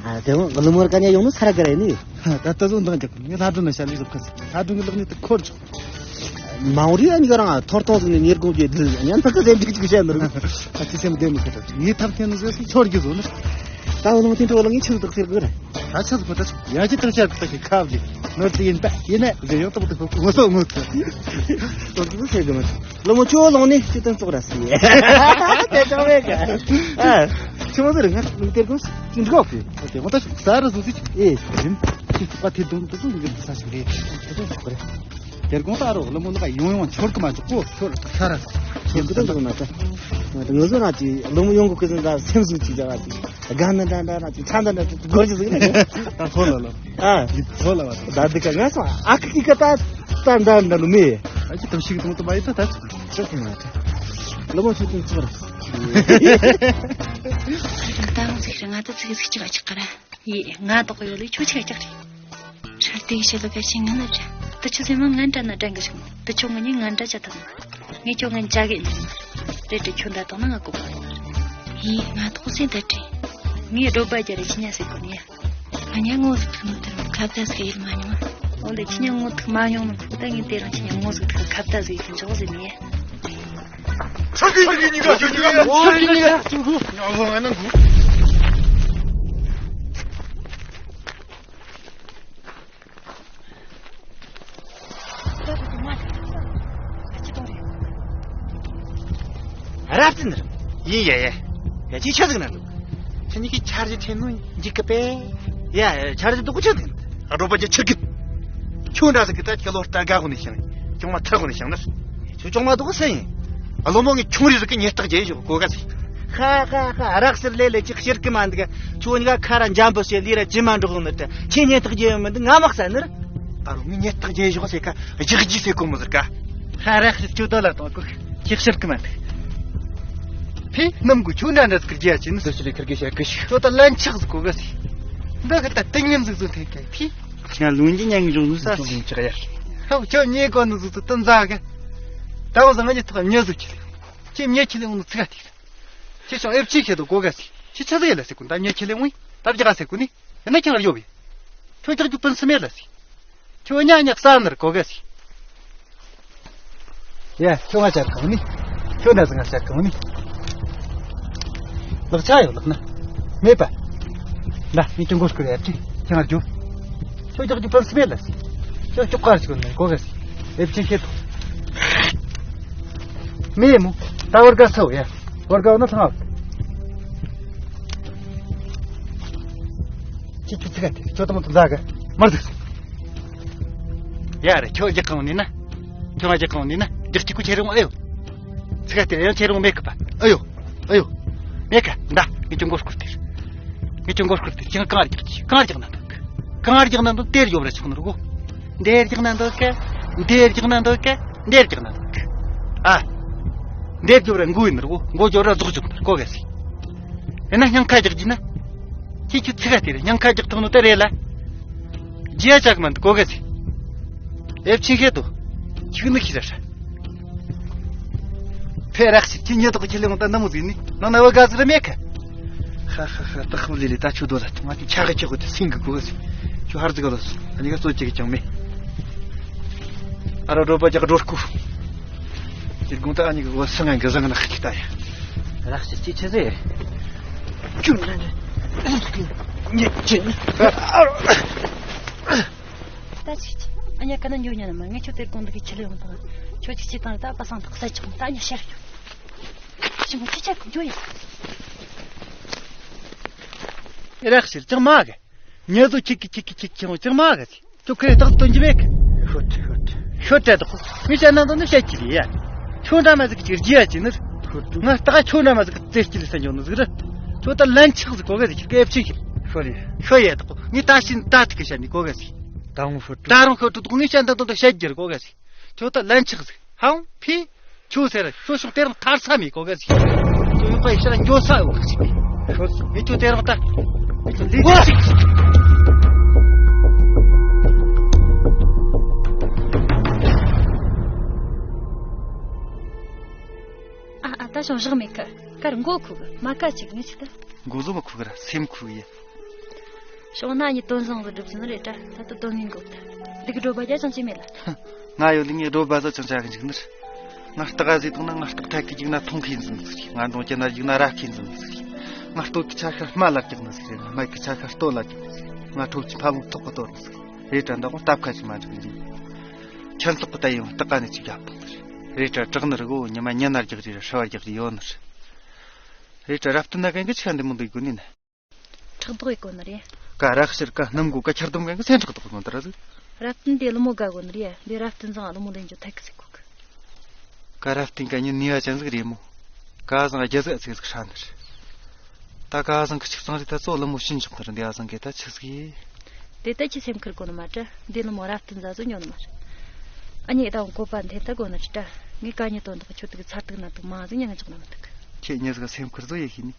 ཨ་དེ་བོ་ལོ་མོར་ཀ་ཉ་ཡོང་ནི་ས་ར་ག་རེ་ནི། ད་ལྟ་བཟོ་འདང་རྒྱག་གི་ངས་ལྷ་སྒྲོན་ན་ཤ་ལི་ཟོ་ཁ་ལྷ་སྒྲོན་གི་ལག་ནི་དུ་འཁོར་ཆོག་མ་འོ་རི་ཨ་ནི་ག་རང་ཐོར་ཐོར་ཟིག་ནི་ཉེར་དགོང་གི་དུ་ཉན་ཐག་གི་ཟེར་འགྲིག་ཅིག་བཤད་ནི་རུ། ཨ་ཅི་སེམས་བདེ་མི་ཁ་ཐབས་ངས་ཐབས་འཐེན་ནི་ཟེར་སི་ཆོར་གི་བཟོ་ནི། ད་འོ་ལོང་དེ་འགྲོ་ལ་ངས་ཆི་ཟིག་ཟེར་གི་རེད། ད་ཆ་ཟིག་པ་ད་ཆོག་ཡ་ཅི་ཐག་ཆར་གི་ད་ཁི་ཁ་བ་གི་ནོར་ཅི་ཡིན་པ་ཡིན་ནས་ཟེར་ཡོང་ཏོག་ཏོག་ངོ་སོ་ངོ་ཐུ། ཏོག་ཏོག་ཟེར་གི་མ་ཆོག་ལོ་མོ་ཁྱོད་ལོང་ནི་ཁྱོད་སྟོན་ཙོག་ར་སི། དེ་ཅང་མེད་ག་ཨ། ཁྱོད་མ་ཟེར་ང་ལུག་སྟེར་གོ་ཅི་འདྲ་གོ་ཕི། དེ་མ་ད་ཤུགས་ས་ར་བཟོ་ཟིག་ཨེ། རིམ། ཁྱི་ཚོགས་པ་དེ་དུང་དུ་དུང་གི་ས་ཞིག་རེད། དེ་དུང་ཚོགས་རེད། དེར་གོང་ས་རོགས་ལོ་མོ་ནག་ཡོང་ཡོང་འཆོར་གི་མ་འཇོག་གོ་ཤོར་ཤ་ར། ཤོར་གི་དུང་གི་མ་ད། ང་ཚོ་རང་གི་ལོ་མོ་ཡོང་གི་ཀི་ཟིན་ད་སེམས་སུ་ཅི་བྱ་བ་ཅི། དགའ་ན་འདྲ་འདྲ་ན་ཅི་ཁྲ་འདྲ་འདྲ་ཅི་སྒོར་ཅི་ཟིག་ན་ཅི། ད་ཚོ་ལ་ལ། ཨ། ཡི་ཚོ་ལ་བ། ད་འདི་ཀ་ང་སོང་ཨ་ཁི་ཀི་ཀ་ད་ད་འདྲ་འདྲ་ལོ་མེ། ཨ་ཅི་དམ་ཤིག་དང་དུ་མ་ཡི་ད་ད་ཅི་ཅི་ཀི་མ་ད། ལོ་མོ་ཤི་དུང་ཚོ་ར། ད་ང་ཚིག་ང་ད་ཚིག་ཚིག་ཅི་ག་ཅི་ཀ་ར། ཡེ་ང་དོག་ཡོད་ལེ་ཆོ་ཆེ་ཀྱག་རེད། ཧྲ་དེ་ཤེས་ལ་བེ་ཤིང་ང་ན་ར། དུ་ཆོ་སེ་མ་ང་འདྲ་ན་འདྲ་འགི་ཤིང་། དུ་ཆོ་ང་ཉིན་ང་འདྲ་ཅག་ཐུབ། ངས་ཁྱོད་ང་ཅག་གི་ནི། རེད་དྲི་ཁྱོད་འདྲ་དང་ན་ང་གོ་གོ། ཡེ་ང་དོག་སེ་འདྲ་དྲི། ངས་སྒྲོ་པ་རྒྱ་རེ་ཁྱི་ཉ་སེ་གོ་ནི་ཡ། ང་ཉ་ངོ་ཟིག་ཐུག་ནོ་དེར་ཁ་བརྡ་ཟིག་ཡིད་མ་མྱོང་། འོ་ལེ་ཁྱི་ཉ་ངོ་ཐུག་མ་མྱོང་ནོ་ཁུག་ད་ངས་དེ་རང་ཁྱི་ཉ་ངོ་ཟིག་ཐུག་ཁ་བརྡ་ཟིག་ཡིད་འཇོག་ཟེར་ནི་ཡ། ཚར་གི་ཚར་གི་གཉིས་ཀ་ཚར་གི་ཡ། ཨོ་རི་གཉིས་ཀ་ཚུར་ཁུ། ང་ལོ་ང་ན་གུ། རབ་ཙི་ནི་རེད། ཡིན་ཡ་ཡ། ཡ་ཅི་ཆ་ཟིག་ན་འདུག་ཁྱེད་གཉིས་ཀྱི་འཆར་གཞི་ཆེ་ནོ་འཇིག་གི་པས། ཡ་འཆར་གཞི་སྡུག་གི་ཆ་ཟིག་ན་འདུག་རོ་པ་ཅི་ཆེར་གི། ཁྱོད་འདྲ་ཟིག་གི་ད་ཁྱེད་ལོ་ལྟ་དགའ་གོ་ནས་ཤིང་། ཅུང་མ་ཐར་གོ་ནས་ཤིང་ནི། ཁྱོད་ཅུང་མ་སྡུག་སེ་ཡིན། ཨ་ལོ་མོ་ངས་ཆུང་རིགས་ཟིག་གི་ཉེས་རྟགས་རྒྱས་ཞོག་གོ་ག་ཟིག་ཧ་ཧ་ཧ། རག་སེར་ལེ་ལེ་ཅིག་ཤེར་གི་མ་འདུག་ཁྱོད་གཉིས་ཀ་ཁ་ར་འཇམ་པོ་བྱེད་ལི་ར་ཇི་མ་འགྲོགས་ནི་ད་ཁྱེད་ཉེས་རྟགས་རྒྱས་ཡོད་མི་འདུག་ང་མ་ཟ་ནི་ར། ཨ་རོ་ངས་ཉེས་རྟགས་རྒྱས་ཞོག་ཟེ་ཁ་རྒྱག་རྒྱུ་ཟེ་གོ་མི་ཟེར་ཀ་ཧ་རག་སེར་ཁྱོད་དོ་ལ་གཏོང་གོ་ཁྱེད་ཤེར་གི་མ་འདུག་ཕི་ནམ་གུ་ཁྱོད་འདྲ་འདྲ་ཟིག་རྒྱས་ཅི་ནི་ཟེར་ཞི་ལི་ཁར་གི་ཤ་གི་ཤི་ཁྱོད་ད་ལན་ཆགས་ཟིག་གོ་ག་ཟིག་འདི་གི་ད་ཏིང་ངེམ་ཟིག་ཟིག་ཐེ་ཀ་ཕི་ང་ལུང་གི་ཉན་གི་འཇོག་ནི་ས་ཟིག་ཆགས་ཡ། ཧ་ཁྱོད་ཉེས་གོ་ནི་ཟིག་ཟིག་ཏི་འཛའ་གི་ད་བ་ཟ་ང་ཉེ་ཐོག་ཉེ་ཟིག་ཁྱི་ལི་ཁྱེད་ཉེ་ཁྱི་ལི་འོང་ནི་ཚིག་ག་ཐིག་ཁྱེད་ཤོང་ཨེབ་ཆི་ཁྱེད་དོ་གོ་ག་ཟིག་ཁྱི་ཆི་ཟིག་ཡེ་ལ་ཟེར་གོ་ད་ཉེ་ཁྱི་ལེ་འོང་ད་བརྒྱ་ག་ཟེར་གོ་ནི། ཡིན་ན་ཁྱི་ང་རྒྱོབ་ཡེ། ཁྱོད་ཀྱག་རྒྱུ་ཕུན་སུམ་ཡེ་ལ་ཟེར། ཁྱོད་ཉག་ཉག་ས་ནར་གོ་ག་ཟེར། ཡ་ཁྱོད་ང་ཅར་གང་ནི། ཁྱོད་ན་ཟི་ང་ཅར་གང་ནི། ལག་ཆ་ཡོད་ལག་ན། མེད་པ། ན་མི་ཀྱང་མགོ་སྐོར་ཡ་ཁྱི་ཁྱི་ང་རྒྱོབ། ཁྱོད་ཀྱག་རྒྱུ་ཕུན་སུམ་ཡེ་ལ་ཟེར། ཁྱོད་ཀྱག་གར་ཟེར་གོ་ནི་གོ་ག་ཟེར། ཨེབ་ཆི་ཁྱེད་དོ། མེད་མོ། ད་བར་ག་སོ་ཡ། བར་ག་བ་ན་ལྷང་ཨ། ཁྱི་ཁྱི་ཚིག་ག་དེ་ཁྱོད་དང་དུ་འཛག་ག་མར་ཟིག་ཟིག་ཡ་རེ་ཁྱོད་རྒྱག་གང་ནི་ན། ཁྱོད་ང་རྒྱག་གང་ནི་ན། རྒྱག་གཅིག་གུ་ཁྱེད་རང་ཨེ་ཡོད། ཚིག་ག་དེ་ཡང་ཁྱེད་རང་མེད་གི་པ་ཨེ་ཡོད། ཨེ་ཡོད། མེད་ག་འདའ་ངས་ཀྱང་མགོ་སྐོར་དེར། ངས་ཀྱང་མགོ་སྐོར་དེར་ཁྱེད་གང་རྒྱག་གཅིག་གང་རྒྱག་ན་འདུག་ག་གང་རྒྱག་ན་འདུག་དེར་ཡོད་ར་ཆོག་ནི་རུ་གོ། འདེར་རྒྱག་ན་འདུག་ག་འདེར་རྒྱག་ན་འདུག་ག་འདེར་རྒྱག་ན་འདུག་ག་ཨ། འདེར་རྒྱོབ་ར་མགོ་ཡིན་ནི་རུ་གོ་མགོ་རྒྱོབ་ར་རྫོགས་རྒྱོབ་ནི་རུ་གོ་ག་ཟིག་ཡིན་ན་སྙིང་ཁ་རྒྱག་རྒྱུ་ན། ཁྱེད་ཁྱོད་ཚིག་ག་དེ་རེད་སྙིང་ཁ་རྒྱག་ཐུབ་ནོ་དེ་རེད་ལ། རྒྱུ་ཡ་ཅག་མ་འདུག་གོ་ག་ཟིག་ཨེབ་ཆིན་ཤེད་དོ། ཁྱིག་ནི་ཤི་ར་ཧྲ། ཕེ་རག་ཤི་ཁྱི་ཉེ་དོག་ཁྱི་ལེ་མོ་ད་ནམ་མོ་ཟིན་ནི་ནང་ན་བ་ག་ཟི་ར་མེད་ཁ། ཧ་ཧ་ཧ་ད་ཁོ་ལི་ལི་ད་ཆུ་དོ་ལ་ང་ཆུ་ཆ་ག་ཆེ་གོ་དེ་སིང་གི་གོ་ག་ཟིག་ཆུ་ཧར་ཟི་ག་ལོ་སོ་ཨ་ནི་ག་སོ་ཅིག་ཀྱང་མེད། ཨ་རོ་རོ་པ་ཅག་རོ་སྐུ། ཅིག་གུང་ད་ཨ་ནི་གི་གོ་སང་ང་གི་ཟང་ན་ཁ་ཁྱི་ད་ཡ། རག་ཤི་ཅི་ཆེ་ཟེ། ཅུང་ན་ནི་ཉེ་ཅིན། ད་ཅིག་ཅིག་ཨ་ཉ་ཀ་ན་འགྱོ་ཉ་ན་མ་ངས་ཁྱོད་དེར་དགོང་འདི་གི་ཁྱི་ལེ་ཡོང་དང་། ཁྱོད་ཅིག་ཅིག་དང་ད་པ་སང་ཐག་ས་ཅིག་ད་ཉ་ཤར་ཡོང་། ཅི་མོ་ཅི་ཆ་གི་འགྱོ་ཡ། རག་ཤིར་ཅང་མ་གི་ཉེ་དུ་ཁྱི་ཁྱི་ཁྱི་ཁྱི་ཁྱི་ཁྱི་མོ་ཅང་མ་གི་ཅི་ཁྱོད་ཁྱི་རེ་རྟག་ཏུ་འཇི་མེད་གི་ཤོད་ཤོད་ཤོད་དྲ་དོ་མི་བཤད་ན་དོ་ནི་བཤད་ཀྱི་རེད་ཡ། ཁྱོད་འདྲ་མ་ཟིག་ཅིག་རྒྱུ་ཡ་ཅི་ནི་ཤོད་ང་ལྟ་ཁྱོད་འདྲ་མ་ཟིག་རྩེ་སྐྱིད་ལ་ས་འཇོག་ནི་ཟིག་རེད། ཁྱོད་ད་ལན་ཆགས་ཟིག་གོ་ག་ཟིག་ཁྱི་སྐད་ཕྱིན་ཤིག་ཤོད་ཡ་ཤོད་ཡ་དོ་ངས་ད་ཤིན་ད་ཐུག་གི་བཤད་ནི་གོ་ག་ཟིག་ད་རུང་ཤོད་ད་རུང་ཤོད་དྲ་དོ་ངས་བཤད་ན་དོ་ད་བཤད་རྒྱུ་རེད་གོ་ག་ཟིག་ཁྱོད་ད་ལན་ཆགས་ཟིག་ཧང་ཕི། ཁྱོད་ཟེར་ཤོད་ཤོག་དེ་རིང་ཐར་ས་མེད་གོ་ག་ཟིག་ཁྱོད་ཡོད་པ་ཡི་ཕྱིར་འགྱོ་ས་ཡོད་གི་ཟིག་ཁྱོད་ངས་ཁྱོད་དེ་རིང་ད་ངས་ཁྱོད་ལས་ཀ་ཟིག་ཨ་ཨ་ད་ཞང་བཞག་མེད་ཀི་ཀར་མགོ་ཁུག་མ་ཀ་ཅིག་ངས་ཅིག་ད་མགོ་བཟོ་མ་ཁུག་ར་སེམས་ཁུག་ཡ། ཞོགས་ན་ཉི་དོན་བཟང་ལ་སྒྲུབ་ཟིན་རེད་དྲ་ད་ལྟ་དོན་ངན་གོ་ད་འདི་གི་སྒྲོ་པ་རྒྱ་ཅང་ཅི་མེད་ལ། ང་ཡོད་ལི་ངའི་སྒྲོ་པ་ཟོ་ཅང་ཅག་གི་འཇིག་ནི་རེད། ང་སྟག་ཟིག་དང་ན་ང་སྟག་ཐད་ཀི་འཇིག་ན་ཐོང་ཁེན་ཟིན་ཟིག་རེད། ང་འབྲོང་ཅན་ན་འཇིག་ན་ར་ཁེན་ཟིན་ཟིག་རེད། ང་སྟོད་ཀི་ཆ་ཤ་རྨ་ལ་རྒྱག་ནི་ཟིག་རེད། ང་སྨད་ཀི་ཆ་ཤ་སྟོད་ལ་རྒྱག་ནི་ཟིག་རེད། ང་ཁྲོ་ཆི་ཕ་བོང་ཐོག་གི་གཏོར་ནི་ཟིག་རེད། རེད་དྲ་འདི་ཀོང་སྟབས་ཁ་ཅིག་མ་འཇིག་ནི་རེད། ཁྱེད་ཚོགས་གི་ད་ཡིན་སྟག་ཀ་ནས་ཅིག་རྒྱབ་ཐོང་ནི་རེད། རེད་དྲ་དྲག་ནི་རེད་གོ་ཉི་མ་ཉི་ན་རྒྱག་རེད་ཧྲ་བ་རྒྱག་རེད་ཡོད་ནི་རེད། རེད་དྲ་རབ་བརྟན་ན་གན་གི་ཆི་ག་འདི་མོ་འདུག་གོ་ནི་ན། ཕྲག་དོག་ཡེ་གོ་ནི་རེད། ཀ་རག་ཤེར་ཀ་སྣུམ་གོ་ཀ་ཁྱར་དུམ་གན་གི་སེམས་ཕྲག་དོག་གོ་ནི་ར་ཟིག་རབ་བརྟན་དེ་ཀླུ་མོ་དགའ་གོ་ནི་རེད། འདི་རབ་བརྟན་ཚང་ཀླུ་མོ་ལེན་རྒྱུ་ཐད་གི་ཟིག་གོ་གི་ཀ་རབ་བརྟན་ཀ་ཉིན་ནི་ཡ་ཅན་ཟིག་རེད་མོ། ཀ་བཟང་རྒྱ་ཟིག་ཨ་ཚིག་ཟིག་ཧྲ་ནི་རེད། ད་ཀ་བཟང་གི་ཆིག་ཚང་རེད། ད་ཚོ་ཀླུ་མོ་ཤིན་ཆོག་ནི་རེད། འདི་ཨ་བཟང་གི་ད་ཆི་ཟིག་ཡེ། དེ་ད་ཁྱི་སེམས་ཁུར་གོ་ནི་མ་དྲ། འདི་ཀླུ་མོ་རབ་བརྟན་ཟ་ཟོ་ཉོ་ནི་མ་རེད། ཨ་ཉེ་ད་བོང་གོ་པ་འཐེན་ད་གོ་ནི་རེད་དྲ། ངས་ཀ་ཉེ་དོན་དག་ཁྱོད་དུ་གི་ཚར་དུག་ན་དུག་མ་ཟིག་ཉ་ང་ཅག་ན་མི་དུག་ཁྱེད་ཉེ་ཟིག་སེམས་ཁུར་ཟོ་ཡེ་ཤེས་ནི།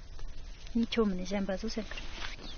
ངས་ཁྱོད་མིན་ནས་གཞན་པ་ཚོ་སེམས་ཁུར།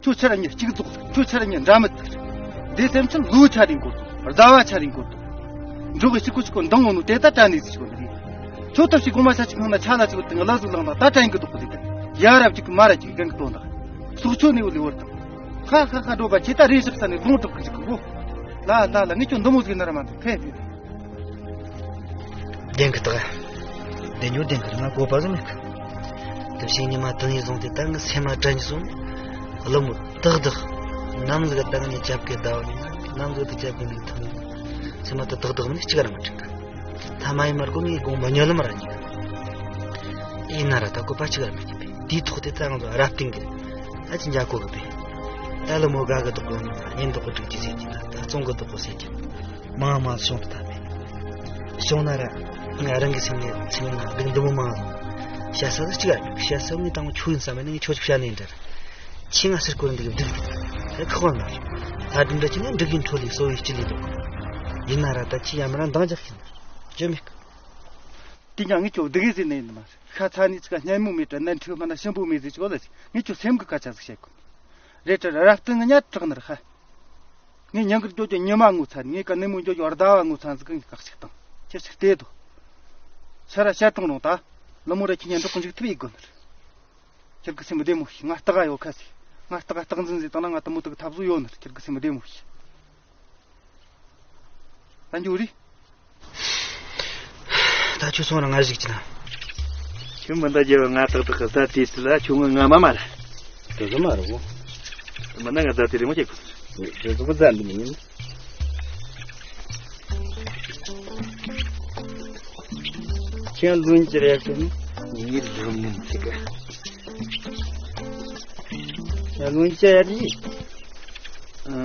ཁྱོད་ཆ་ར་ཉེ་གཅིག་རྫོགས། ཁྱོད་ཆ་ར་ཉེ་འདྲ་མི་ཐར། འདི་སེམས་ཅན་ལོ་ཆ་རིང་གོ་ཐོག་ཟླ་བ་ཆ་རིང་གོ་ཐོག་འགྲོ་གི་གཅིག་གོ་གཅིག་གོ་འདང་ངོ་ནོ་དེ་ད་དྲ་ནས་ཟིག་ཤོད་ནི་རེད། ཁྱོད་ཐབས་ཤིག་གོང་མ་ཤ་ཅིག་ཁང་ན་ཆ་ལ་ཅིག་བུད་དང་ལ་ཟིག་ལངས་དང་ད་དྲན་གི་འདུག་གི་ཟིག་དང་ཡ་རབས་ཅིག་མ་ར་ཅིག་རྒན་གི་དོན་དང་སོག་ཆོད་ནས་བུད་ལས་བུད་དང་། ཧ་ཧ་ཧ། འགྲོ་པ་ཁྱེད་ད་རེ་ཞིག་ས་ནས་ལོང་གྲོགས་གི་ཅིག་གི་བོ། ལ་ལ་ལ། ངས་ཁྱོད་འདི་མོ་ཟིག་ན་ར་མ་འདུག་ཕེ་ཕེ། བདེན་གི་ད། བདེན་ཉོ་བདེན་གི་ང་གོ་པ་ཟིག་མེད་གི། དེ་བཞིན་ཉི་མ་དུང་ཡིན་བཟུང་དེ་ད་ངི་སེམས་ལ་དྲན་སོང་། བླུན་པོ་ཏག་ཏག་ནམ་ཟིག་ད་ངི་རྒྱབ་གི་ཟླ་བ་ནི་ནམ་ཟིག་ད་རྒྱབ་གི་ནི་ཐང་། སེམས་ལ་ད་ཏག་ཏག་ནི་གཅིག་ར་མ་དྲན་གི། ཐ་མ་ཡིན་མར་གོ་ངའི་དགོངས་པ་ཉོ་ལ་མ་ར་ཉོ། ཡིན་ན་ར་ད་གོ་པ་གཅིག་ར་མ་ཉོ་པས། དེའི་ཐོག་དེ་ད་ང་ཚོ་རབ་བརྟན་གི་ཨ་ཅི་འཇའ་གོ་གི་པས། ད་བླུན་པོ་དགའ་གི་དོག་གོ་ནི་ཉན་དོག་གི་དྲུག་ཅི་ཟེར་གྱི་ན་ད་བཙོང་གི་དོག་གོ་ཟེར་གྱི་མང་མང་བྱུང་དུ་ད་པས། བྱུང་ན་ར་ང་རང་གི་སེམས་ནས་སེམས་ནང་སྡུག་འདི་མོ་མང་། བཤད་ས་ཟིག་གཅིག་ཨ་བཤད་ས་ངས་དང་ཆོས་ཡིན་བསམ་ནས་ངས་ཁྱོད་ཅིག་བཤད་ནས་འདྲ། ཁྱི་ང་སེར་ཀོ་འདི་གི་སྡུག་དེ་ཁག་པ་མ་རེད། ལྷ་སྒྲུང་འདྲ་ཁྱི་ནས་འབྲུག་གི་འཕྲོ་ལས་གསོ་བའི་སྤྱི་ལས་འདུག་ཡིན་ན་ར་ད་ཁྱི་ཡ་མ་ར་འདང་རྒྱག་གི་ན་རྒྱུ་མེད་གི། དེ་ཀྱང་ངས་ཁྱོད་སྡུག་གི་ཟེར་ནས་ཡིན་ནི་མ་རེད། ཤ་ཚ་ནས་ཅིག་སྙན་མོ་མེད་དྲ་ནན་ཁྲིད་མ་ན་ཞིམ་པོ་མེད་ཟེར་ཅིག་ལ་ངས་ཁྱོད་སེམས་གི་སྐད་ཆ་ཟིག་བཤད་གོ། རེད་དྲ་རབ་བརྟན་ངི་ཉལ་དྲག་ནི་ར་ཧ། ངས་ཉིན་དཀར་ཇོ་ཇོ་ཉི་མ་ངོ་ཚ་ནི་ངས་ཀ་ནེ་མོ་ཇོ་ཇོ་ཟླ་བ་ངོ་ཚ་ཟིག་གི་ངས་བཀག་ཅིག་བཏང་ཁྱེད་ཅིག་བལྟས་དོ། ཤ་ར་ཤ་གྲོང་རོང་ད། ལོ་མོ་ར་ཁྱི་ཉན་འགྲོ་ཀུན་ཅིག་ཐུབ་ཡི་དགོ་ནི་རེད། ཁྱེད་ཀྱི་སེམས་བདེ་མོ་ཤིག་ང་ལྟ་ག་ཡོད་ཁ་ཟིག་ང་ལྟ་ག་རྟག་འཛིན་ཟིག་བཏང་ན་ང་དུ་མོ་དུ་གི་ཐབས་བཟོ་ཡོད་ནི་རེད། ཁྱེད་ཀྱི་སེམས་བདེ་མོ་ཤིག་ད་འགྱོ་རེ། ད་ཁྱོད་སོང་ར་ང་ཞིག་ཅི་ན། ཁྱོད་མི་འདའ་རྒྱལ་བ་ང་ཏག་ཏག་གི་ཟ་དེ་དུས་ལ་ཁྱོད་ངི་ང་མ་མ་ར། དེ་ཚོ་མ་རུ། མི་འདའ་ང་ཟ་དེ་རི་མོ་ཆེ་གོ། དེ་ཚོ་གི་ཟ་འདི་མི་ཡིན། ཁྱེད་ལོན་ཅི་རེད་ཟེར་ནི། ངའི་ལོན་ངན་ཟིག་ག་ཡ་ལོན་ཅི་ཡ་རེད། ཨ།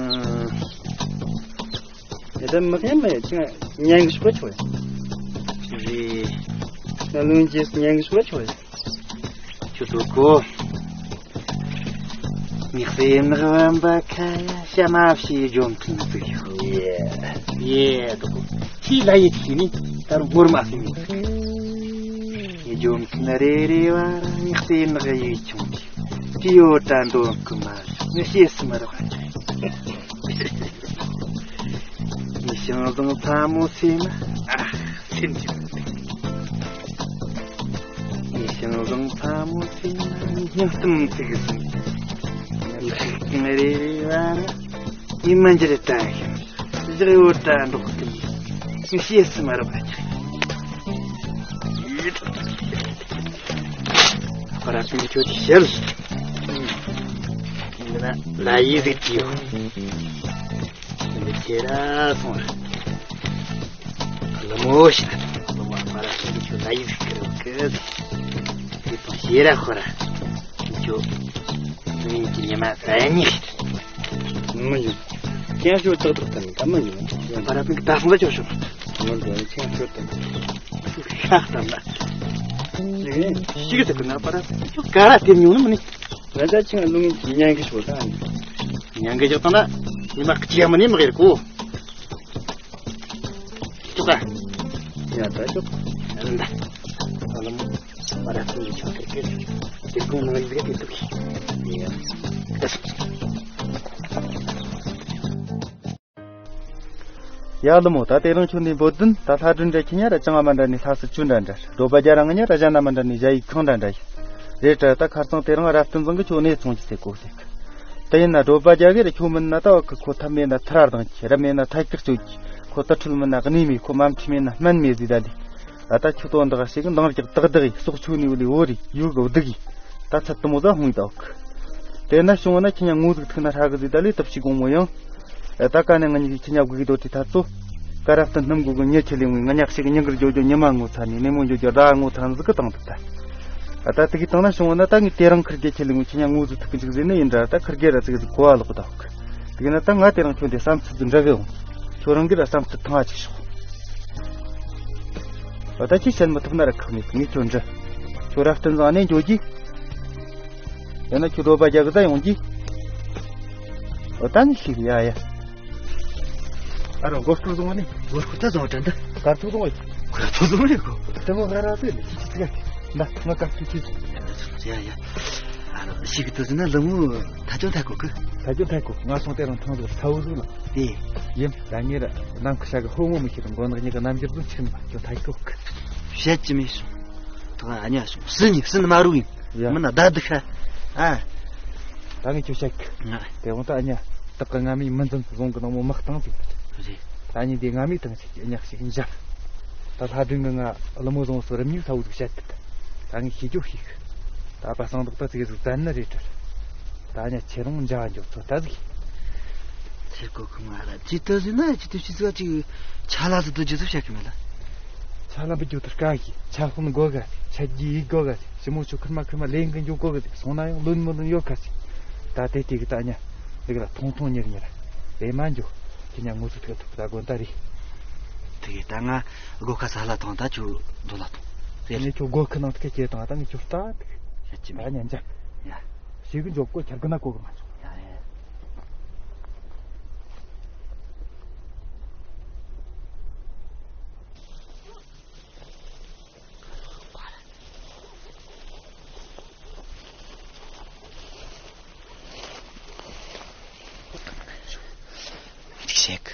ཡ་ད་མི་ཁན་མ་ཡ་ཅི་ང་ཉན་གི་ཤོག་ཆོག་ཡ། རེད། ཡ་ལོན་ཅི་ཉན་གི་ཤོག་ཆོག་ཡ། ཁྱོད་ཚོ་གོ། ངའི་སེམས་ནག་བམ་པ་ཁ་ཡ་ཤ་མ་བྱེད་རྒྱུ་མཐུན་ཟིག་ཡོད། ཡེ། ཡེ་དོ། ཁྱི་ལ་ཡི་ཁྱི་ནི་ད་རུང་ངོར་མ་སེམས་ཡིན་ཟིག་ངའི་རྒྱུ་མཐུན་རེ་རེ་བ་ར་ངའི་སེམས་ནག་ཡིད་ཆུང་གི་ཅི་ཡོད་དྲ་འདོན་གི་མ་རེད། ངས་ཤེས་སུ་མ་རག་ངའི་ཞང་བཟང་ཚ་མོ་སེམས་ཨ་སེམས་ཀྱི་ངའི་ཞང་བཟང་ཚ་མོ་སེམས་སྙིང་གཏམ་ཚིག་གི་སེམས་ངའི་ཤིག་ཀྱང་རེ་རེ་བ་ནི་མི་མ་འཇིར་ལྟ་ཞིང་བཞག་ཡོད་དྲ་འགྲོགས་ཏེ་ངས་ཤེས་སུ་མ་རག་པ་ཁྱེད་ཁོ་ར་ཀུན་ཁྱོད་ཀྱི་ཞལ་འདི་ན་ལ་ཡི་ཟིག་ཅི་ཡོད། འདི་ཁྱེད་ར་སོང་ར། ལ་མོ་ཞིག་ལ་ལ་མོ་ཨ་མ་ར་ཞིག་གི་ཁྱོད་ལ་ཡི་ཟིག་ཁྱེད་ར་ཁྱེད་དང་ཞེ་ར་ཁོ་ར་ཁྱོད་ངའི་གི་ཉི་མ་ཟ་ཉི་མི་ཡོད། ཀྱང་ཁྱོད་ཏག་ཏག་ད་ནི་ད་མི་ཡོད། ཨ་མ་ར་ཀུན་གི་ད་སོང་ད་ཁྱོད་ཤོག་ངོ་འདོན་ཁྱེད་ཁྱོད་ད་ཤག་ད་ན་ཞིག་ཟེར་གི་ན་པ་ར་ཁྱོད་ག་ར་དེ་ཉུང་ནི་མི་ནི། ང་ད་ཅི་ང་ལུང་ཉན་གི་ཤོག་ད་ཨ་ནི། ཉན་གི་ཤོག་ད་ན་ཉི་མ་གཅིག་ཡ་མ་ནི་མི་གིར་གོ། ཅོག་ག་ཡ་ད་ཅོག་ཨ་ད་ཨ་ལམ་ཨ་ར་ཚུན་གི་ཆོག་གི་གི་དེ་ཀུན་ནང་ཡི་གི་དེ་ཡ་ད་སོང་། ཡ་ལི་མོ། ད་དེ་རིང་ཁྱོད་འདི་འབོད་དུན་ད་ལྷ་སྒྲུང་འདྲ་ཁྱི་ཉ་ར་ཅང་ཨ་མ་འདྲ་ནི་ལྷ་སི་ཆུ་འདྲ་འདྲ་རོ་པ་རྒྱ་རང་ཉ་ར་གཞན་ན་མ་འདྲ་ནི་ཞ་ཡི་ཁང་འདྲ་འདྲ་ཡི་རེད་དྲ། ད་ཁར་སང་དེ་རིང་རབ་བརྟན་བཟང་གི་ཁྱོད་གནས་ཚོང་གི་ཟེར་གོ་ཟེར་གི། དེ་ཡིན་ན་རོ་པ་རྒྱ་གི་ར་ཁྱོད་མིན་ན་ད་བ་གི་ཁོ་ཐབས་མེད་ན་ཐར་ར་དང་ཁྱི་ར་མེད་ན་ཐད་ཀར་གཅོད་ཀྱི་ཁོ་ད་འཕྲུལ་མིན་ན་གནས་མེད་ཁོ་མ་འཕྲུལ་མེད་ན་སྨན་མེད་ཟེར་ད་ལི། ད་ད་ཁྱོད་དོན་དག་ཞིག་འདང་རྒྱག་ཏག་ཏག་ཡི་སོག་ཆུ་ནི་བུ་ལི་བོ་རི་ཡུག་གི་བདུག་ཡི་ད་ཚད་དུ་མོ་ཟ་ཧུང་ཡི་ད་བ་གི། དེ་ན་བྱུང་བ་ན་ཁྱི་ཉ་ངོ་ཟིག་ཐུག་ན་ཧྲ་གི་ཟེར་ད་ལི་ད་ཕྱི་དགོང་མོ་ཡང་། ད་ཀ་ནས་ང་གཉིས་ཀྱི་ཁྱི་ཉ་དགུ་གི་དོ་དེ་ཐ་ཚོ། ཀ་ར་སྟན་སྣུམ་གུ་གི་ཉི་ཁྱི་ལི་ངུའི་ང་ཉག་ཞིག་ཉི་གར་ཇོ་ཇོ་ཉི་མ་ངོ་ཚ་ནི་ནེ་མོ་ཇོ་ཇོ་ར་ངོ་ཚ་ཟིག་གི་དང་དུ་ད། ད་དེ་གི་དང་ན་བྱུང་བ་ན་ད་ངས་དེ་རང་ཁིར་གེ་ཁྱི་ལི་ངུའི་ཁྱི་ཉ་ངོ་ཟིག་ཐུག་གི་འཇིག་ནི་ཡིན་འདྲ། ད་ཁིར་གེ་ར་ཙིག་ཟིག་གོ་བ་ལོག་ད་བ་གི། དེ་གི་ན་ད་ང་དེ་རང་ཁྱོད་འདི་བསམ་ཚུལ་ཟིག་འདྲ་གི་འོང་། ཁྱོད་རང་གི་ར་བསམ་ཚུལ་ཐང་ཨ་ཅིག་ཤོག་ད་ཁྱི་བཤད་མི་ཐུབ་ན་ར་ཁག་མེད་གི། ངས་ཁྱོད་འདྲི། ཁྱོད་ར་སྟན་བཟང་ནས་འགྱོ་གི། ཡང་ན་ཁྱོད་རོ་པ་རྒྱ་གི་ད་ཡོང་གི། འོ་ད་ནི་ཤེས་གི། ཡ་ཡ། ཨ་རོ་མགོ་སྐོར་བཟུང་བ་ནི། མགོ་སྐོར་ད་བཟུང་བ་དྲན་ད། དཀར་ཐུག་བཟུང་བ་ཡིན། ཁོ་ཐུག་བཟུང་བ་ཡིན་གོ། དེ་མོ་ང་ར་ཚོས་ནི་ཁྱི་ཁྱི་ཚིག་ག་ད་ང་དཀར་ཐུག་ཁྱི། ཡ་ཡ། ཨ་རོ་ཤིག་གི་དུ་ཟིན་ན་ལི་མོ་ཐ་ཅོ་ཐ་གོ་གི། ཐ་ཅོ་ཐ་གོ། ང་སོང་དེ་རང་ཐང་ཟིག་ས་བོ་ཟིག་ལ། དེ། ཡིན་ད་ངེད་ར་ནམ་ཁི་ཤ་གི་ཧོ་མོ་མི་ཤེས་རུང་མགོ་ནག་ཉི་གི་རྣམ་འགྱུར་ཟིག་ཆིག་མ་ཅོ་ཐ་གོ་གི། བཤད་ཀྱི་མེད་སོང་། ད་ཨ་ཉ་སོང་། སུ་ཉི་སུ་ནི་མ་རུ་ཡིན། ཡ། མི་ན་ད་འདི་ཤ། ཨ། ད་ངས་ཁྱོད་བཤད་གི། ང་། དེ་འོང་ད་ཨ་ཉ་སྟག་གི་རྔ་མའི་མི་འཛིན་རྫོང་གི་ནང་མོ་དམག་བཏང་ཟིག། རེད། ད་ཉིན་དེ་རྔ་མའི་ཐང་ཞིག་གི་ཉག་ཞིག་འཇབ། ད་ལྷ་སྒྲོན་གི་ང་ཀླུ་མོ་བཟང་སུ་རིམ་གཉིས་ས་བོ་ཟིག་བཤད་གི། ད་ངས་ཤེས་རྒྱུ་ཤེས་གི། ད་པ་སངས་ཏོག་ད་ཙིག་ཟིག་བཙན་ནི་རེད་དྲ། ད་ཉ་ཁྱེད་རང་འཇའ་འཇོག་ཚོ་ད་ཟིག། ཚེ་སྐོར་གི་མ་ར་ཅི་ལྟ་ཟིན་ན་ཅི་ལྟ་ཞིག་ཟིག་ཅིག་ཆ་ལ་ཟིག་ཏུ་ཇི་ཟིག་བཤད་གི་མེད་ལ། ཆ་ལ་འབུད་རྒྱུ་དུ་དཀའ་གི། ཆ་ཤོན་དགོ་ག་ཟིག། ཆ་རྒྱུས་ཡིག་དགོ་ག་ཟིག། ཞི་མོ་ཆུ་ཁུར་མ་ཁུར་མ་ལེན་གི་འཇོག་དགོ་ག་ཟིག། སོང་ན་ཡང་ལོན་མི་ལོན་ཡོད་ག་ཟིག། ད་དེ་དེ་གི་ད་ཉ་ལིག་ལ་ཐོང་ཐོང་ཉེར་ཉེར་ལས་མ་འཇོག། ཁྱེད་ཉ་ངོ་ཚུགས་ཐུག་ཐུབ་ད་དགོན་ད་རེད། དེ་གི་ད་ང་སྒོ་ཁ་ས་ལ་ཐོང་ད་ཁྱོད་འདུག་ལ་ཐོང་། དེ་ནས་ཁྱོད་སྒོ་ཁ་ནང་དུ་ཁ་ཁྱེད་དང་ད་ངས་ཁྱོད་ལྟ་དུ་ཡ་ཅི་མེད། ད་ཉ་འཇབ། ཡ། ཞིག་གི་འཇོག་གོ་ཁྱར་གི་ན་གོ་གི་མ་འཇོག། ཡ་ཡ། ཤེག་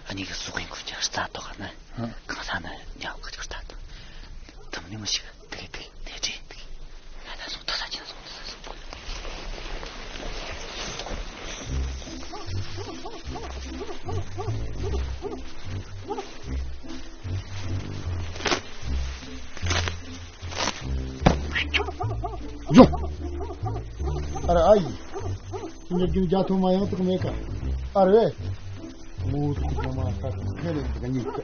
ཨ་ནི་གི་སུ་གིན་ཁུ་ཅར་རྩ་ཏོག་ན་གང་ས་ན་ཉའོ་ཁ་ཅིག་རྩ་ཏོག་དམ་ནི་མི་ཤིག་དེ་གི་དེ་དེ་དེ་དེ་ཡ་ད་སོང་ད་ས་ཅི་ན་སོང་ད་ས་སོང་། ཡོ། ཨ་ར་ཨ་ཡི། ཉེ་རྒྱུ་རྒྱ་ཐོ་མ་ཡང་དག་མེད་ཀ། ཨ་རེ། མོ་དུ་ཁུ་མ་ཁ་ཁེ་རེ་དག་ཉིག་ཀ།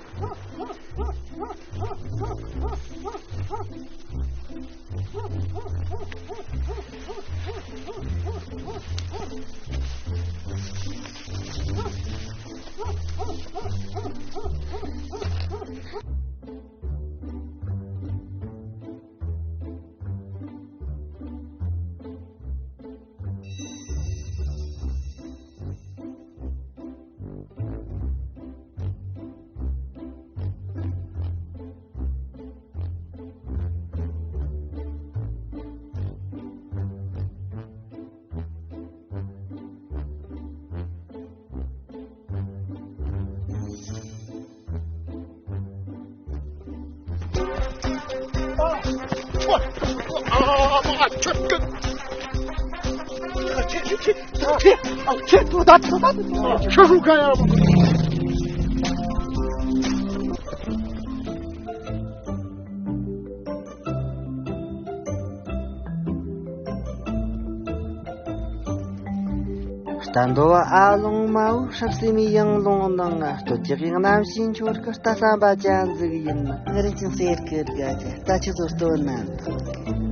རྟ་འདོ་བ་ཨ་ལོང་མའོ། སྲབ་སེ་མི་ཡང་ལོང་ནང་ང་སྟོད་ཀྱི་གཡང་རྣམ་ཤེས་འཆོར་གི། རྟ་བསམ་པ་ཅན་ཟིག་ཡིན་ན་ང་རིན་ཆེན་གསེར་གི་དགའ་ཅན། རྟ་ཆུ་ཚོད་སྟོན་ནམ་ཐང་།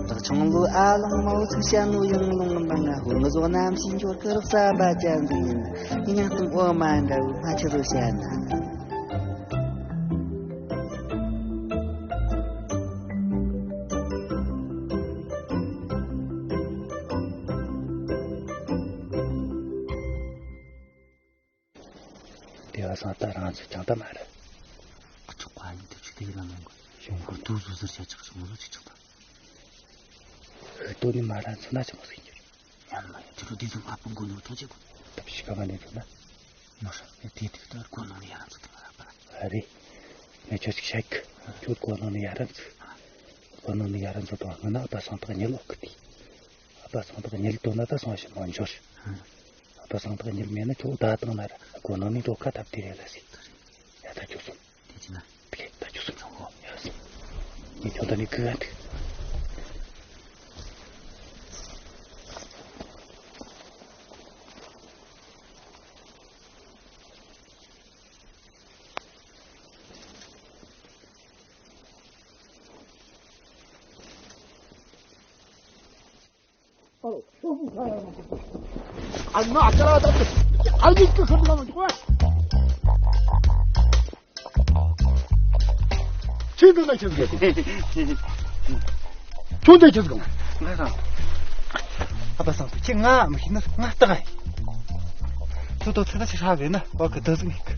བདག་ཆུང་ལོ་ཨ་ལོང་མའོ། ཚུགས་ཤ་ནུ་ཡང་ལོང་ནང་ང་ཧོ་ངི་ཟོག་རྣམ་ཤེས་འཆོར་གི། རོགས་བསམ་པ་ཅན་ཟིག་ཡིན་ན་ངི་ཉང་སྟོང་འོ་མ་འདྲ་བོ་ང་ཆུ་ཚོད་བཤད་ན། དེ་བ་སང་ད་རང་ཚོ་ཅང་ད་མ་རེད། ཁུ་ཆོག་པ་ཡིན་དུ་ཆུ་དེ་ལ་མེད་གོ། ཞུང་ཁུ་དུ་ཟུ་ཟུར་བྱ་ཆག་ཞུང་ལོ་ཆི་ཆག་ད། ཧུ་ཏོ་ནི་མ་ར་ཚོ་ན་ཆི་མོ་ཟིན་གྱུར། ཡང་མ་ཡང་དུ་རུ་དེ་ཚོ་ང་པུང་གོ་ནོ་ཐོ་ཆེ་གོ། ད་ཕྱི་ཁ་མ་ནས་ཚོ་ན། མོ་ཧྲ་ཡ་དེ་དུ་ད་གོ་ནོ་ནི་ཡ་རང་ཚོ་དང་ར་པ། ཨ་རེ། ངས་ཁྱོད་ཅིག་བཤད་གི། ཁྱོད་གོ་ནོ་ནི་ཡ་རང་ཚོ། གོ་ནོ་ནི་ཡ་རང་ཚོ་དང་ང་ན་ཨ་ཕ་སང་ཐག་ཉལ་ལོག་གི་དེ། ཨ་ཕ་སང་ཐག་ཉལ་དོ་ན་ད་སང་ཞིག་མ་འབྱོར། ཨ་ཕ་སང་ཐག་ཉལ་མེད་ན་ཁྱོད་ད་བཏང་ན་ར་གོ་ནོ་ནི་འགྲོ་ཁ་ཐབས་དེ་རེད་ལ་ཟེར། ཡ་ད་ཁྱོད་སོང་། དེ་ཅི་ན། དེ་ད་ཁྱོད་སོང་ཆོག་གོ། ཡ་སོང་། ངས་ཁྱོད་ད་ནི་གི་ག་འདུག་ཁྱོད་འདི་ན་ཁྱེད་ཟིག་ཁྱོད་འདི་ཁྱེད་ཟིག་ང་ས། ཨ་ཕ་སང་ཁྱེད་ང་མི་ཤེས་ན་ང་ལྟ་ག་ཡིན། ཁྱོད་ཏོ་ཚེ་ད་ཆི་ཧྲ་གི་ན་བ་གི་འདི་ཟིག་ངེས་གི།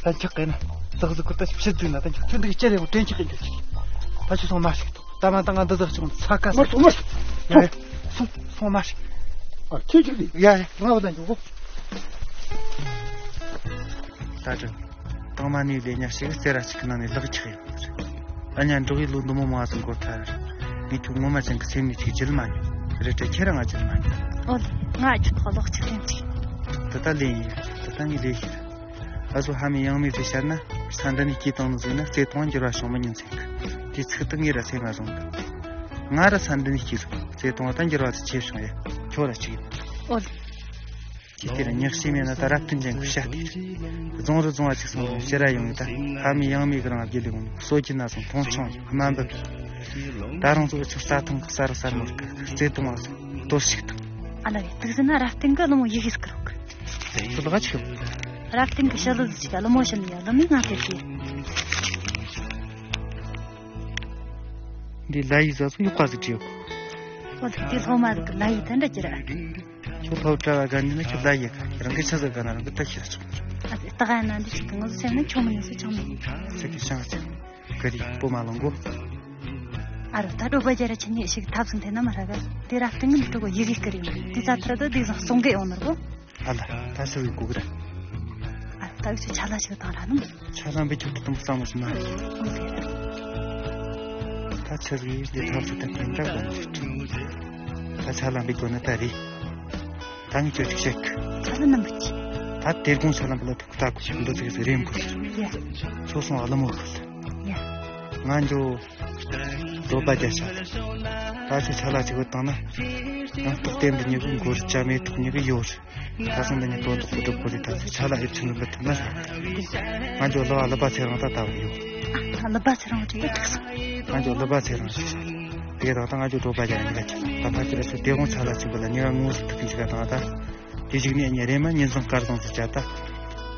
ད་འཁྱག་གི་ན་ཟག་ཟིག་གི་ད་ཕྱི་ཟིག་ན་ད་འཁྱག་ཁྱོད་འདི་གི་ལྕེ་རེ་བོ་དྲན་འཁྱག་གི་འགྱུར་ཅིག་ད་ཁྱོད་སོང་མ་ཤིག་ད་མ་ད་ང་འདི་ཟག་ཆུང་ཚ་ཀ་ས། མ་སོང་མ་སོང་། ཡ་ཡ་སོང་སོང་མ་ཤིག་ཨ་ཁྱེད་ཅིག་རེད། ཡ་ཡ་ང་བ་ད་འགྱོ་གོ། ད་དྲན། དང་མ་ནས་ལས་ཉག་ཞིག་རྩེ་ར་ཅིག་གི་ནང་ནས་ལག་ཆགས་ཡོང་གི་རེད། ཨ་ཉ་འགྲོ་གི་ལོ་འདི་མོ་མང་ཙམ་འགོར་ཐལ། ངས་ཁྱོད་ངོ་མ་ཅན་གི་སེམས་ནས་ཅིག་བརྗེད་མ་མྱོང་། རེད་དྲ་ཁྱེད་རང་ང་བརྗེད་མ་མྱོང་། ཨོ་ལེ། ང་ཨ་ཅག་ཁོ་ལག་ཆགས་ཡོང་ཅིག་དེ་ད་ལས་ཡིན། དེ་ད་ངས་ལས་ཤེས། ཨ་ཟོ་ཧ་མི་ཡང་མི་ཟེར་བཤད་ན་ས་འདི་ནས་སྐྱེས་བཏང་ནི་ཟིག་ན་བརྩེ་དུང་འགྱུར་བ་བྱུང་མི་ཉན་ཟེར་གི། དེ་ཚིག་དེ་ངས་ར་སེམས་ང་བཟུང་གི། ང་ར་ས་འདི་ནས་སྐྱེས་སོང་། བརྩེ་དུང་ད་འགྱུར་བ་དེ་ཆེ་བྱུང་ཡ། ཁྱོད་ར་ཅིག་ཡིན། ཨོ་ལེ། ཁྱེད་དེ་ར་ཉག་ཤེས་མེད་ན་ད་རབ་བརྟན་ཅན་གི་བཤད་དེ་རེད། རྫོང་རུ་རྫོང་བ་ཅིག་སོང་རུང་ཕྱིར་ར་ཡོང་ཡོད་ད། ཧ་མི་ཡང་མི་གི་རང་བརྒྱུད་ལས་འོང་། སོ་སྐྱིད་ན་སོང་མཐོང་ཆུང་ཡོད་དམའ་འབེབས་ཡོད། ད་རང་ཚོ་འུ་ཚོ་རྩྭ་ཐང་གི་ས་རུ་ས་རྨོ་གི་བརྩེ་དུང་བ་སོང་གཏོར་བཤིག་དང་། ཨ་ལ་རེད། དུག་ཟེར་ན་རབ་བརྟན་གི་ཀླུ་མོ་ཡི་གེ་སྐུར་རོགས། ཁྱོད་ལ་ཆིག་རབ་བརྟན་གི་ཞི་ལུ་ཟིག་ཀླུ་མོ་བྱིན་ཡ་ཀླུ་མོས་ང་ཕེབས་ཏེ། འདི་ལ་ཡི་ཟ་སོ་ཡོད་པ་ཟིག་བྲིས་ཡོད། ཨོ་ལེ། དེ་སློབ་མ་ཟིག་གི་ལ་ཡི་དེ་འདྲ་ཅི་རེད། ཁྱོད་སློབ་གྲྭ་བ་དགའ་ནི་ན་ཁྱོད་ལ་ཡི་ག་རང་གི་ཆི་ཟིག་ག་ན་རང་གི་ད་ཤེས་ར་ཆོག་ཨ་ཙི་ད་ག་ན་འདི་ཞིག་གི་ངོ་ཟོ་སེམས་ནི་ཆུང་མི་ཉུང་སུ་ཆུང་མི། ཟེར་གི་ཤང་ཅི་ག་རི་པོ་མ་ལོང་གོ་ཨ་རོ་ད་སྒྲོ་པ་རྒྱ་ར་ཆི་ནི་ཞིག་ཐབས་སུ་འཐེན་ན་མ་ར་ག་དེ་ར་སྟེང་ངི་འདི་སྤྲོ་གོ་ཡི་གེ་སྐུར་ཡོང་དེ་ཙ་ཐུར་དུ་དེ་བཟང་སོང་གི་ཡོང་ནོར་གོ་ཨ་ལ་ད་ཤི་བའི་གོ་གི་ར། ཨ་ད་ཡོད་ཆ་ལ་ཞིག་དང་ར་ནམ། ཆ་ལམ་པའི་ཁྱོད་ཀྱི་དུམ་བུ་གཙང་མ་ཞིག་མ་རེད། ཨོ་ཟེར། ད་ཆ་ཟིག་ཡིན་དེ་ཐབས་སུ་ད་དེ་འདྲ་དགོས་ནི་རེད། ད་ཆ་ལམ་པའི་དགོས་ནི་ད་རེད། ད་ངས་ཁྱོད་ཅིག་བཤད་གི་ཆ་ལ་ནམ་གི་ཆི། ད་དེ་དགོང་ཆ་ལམ་པ་ལ་ཐུག་ལྟ་དགོས་ཤིག་འདི་ཚིག་ཟིག་རེམ་དགོས་ཤིག་ཡ། ཚོ་སོང་ཨ་ལ་མོ་ཁུལ། ཡ། ང་འགྱོ། རྡོ་པ་རྒྱ་ཤ། ད་ཆ་ཆ་ལ་ཅིག་བུད་བཏང་ན། ང་ཐོག་སྟེང་དུ་ཉེ་གི་མགོ་རུ་ཅ་མེ་ཐོག་ཉེ་གི་ཡོད་རེད། ཁ་སང་འདི་ནས་དོན་དག་པོ་སྒྲུབ་དགོས་རེད། ད་ཆ་ལ་ཨེབ་ཆུང་གི་འབུད་ཐུབ་ན་ཧྲ། ང་ཚོ་ལོ་ཨ་ལི་པ་ཚེ་རིང་ད་ལྟ་བུ་ཡོད། ཨ་ལི་པ་ཚེ་རིང་ཅིག་ཏུ་ཁྲིགས་སོང་། ང་ཚོ་ལི་པ་ཚེ་རིང་ཅིག་ཤ། དེ་དང་ད་ང་ཚོ་སྒྲོ་པ་རྒྱག་ཡིན་ལ་ཅིག་ད་ཕ་ཁྱེད་ར་ཚོ་དེ་དགོང་ཆ་ལ་ཅིག་འབུད་ལ་ཉེ་བ་ངོ་སུ་ཐུག་གི་འཇིག་ག་དང་ད། དེ་ཞིག་ནས་ཉེ་རེ་མ་ཉིན་བཟང་སྐར་བཟང་ཟེར་བྱ་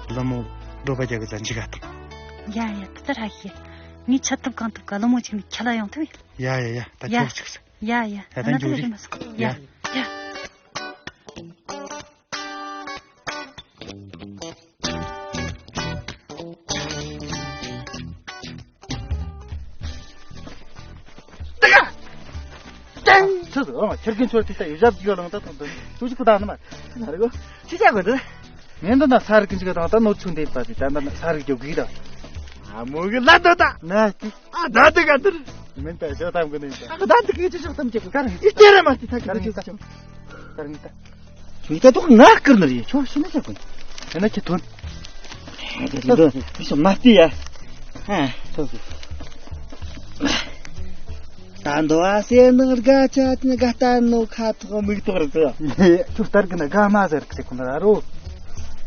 ད། ལི་མོ་སྒྲོ་པ་རྒྱག་གི་ད་འཇིག་ག་དང་། ཡ་ཡ་ད་ད་ཧྲ་ཤེ། ངས་ཆ་ཐུབ་གང་ཐུབ་ག་ལི་མོ་ཅིག་ནས་ཁྱེད་ལ་ཡོང་ཐུབ་ཡིན། ཡ་ཡ་ཡ་ད་ཡ། ཁྱོད་ཅིག་ཟེར། ཡ་ཡ། ཡ་ད་ཨ་ན་འགྱོ་ད་རེ། རེ་མ་སོང་། ཡ། ཡ། ཡ། ཏེ་ཀ་ཏེང་། ཚུ་ཨོ་ཁྱེར་གིན་ཚོར་ཏི་ཏ་ཡོད་ཞབས་ཀྱི་ལང་ཏ་ཏང་ཏང་ཏུ་ཅིག་ཏུ་ཏང་ནི་མ་ན་རེ་གོ་ཅི་ཅག་གོ་ཏུ། ངན་ཏུ་ན་ས་རི་ཀིན་ཅིག་ཏང་ཏ་ནོར་ཆུང་ཏེ་པ་ཏི་ཏ་ན་ས་རི་གྱོ་གི་ཏ། ཨ་མོ་གི་ལ་ཏོ་ཏ་ན་ཏི། ཨ་ད་ཏི་ཀ་ཏུ། མིན་ཏ་ཞོ་ཏམ་གི་ནི་ཏ། ཨ་ད་ཏི་ཀི་ཅི་ཞོ་ཏམ་ཅིག་ག་ར་ཨི་ཏེ་རེ་མ་ཏི་ཏ་ག་ར་ཅི་ཏ་ཅོ། ག་ར་ཏ། ཁྱོད་ད་དུང་ང་བསྐུར་ནི་རེད། ཁྱོད་ཤི་ན་ཆགས་གོ། དེ་ན་ཁྱེད་ཐོན། དེ་ཚོ་མ་བལྟས་ཡ། ཨ། ཐོན་གི། ད་འདོ་ཨ་སེ་ནག་དགའ་ཆ་དེ་ནི་དགའ་ལྟ་ནོ་ཁ་ཐོག་མིག་ཐོག་རེད་ཚོ། ཁྱོད་ལྟར་གི་ན་དགའ་མ་ཟེར་གི་ཟེར་གོ་ན་ར་རོ།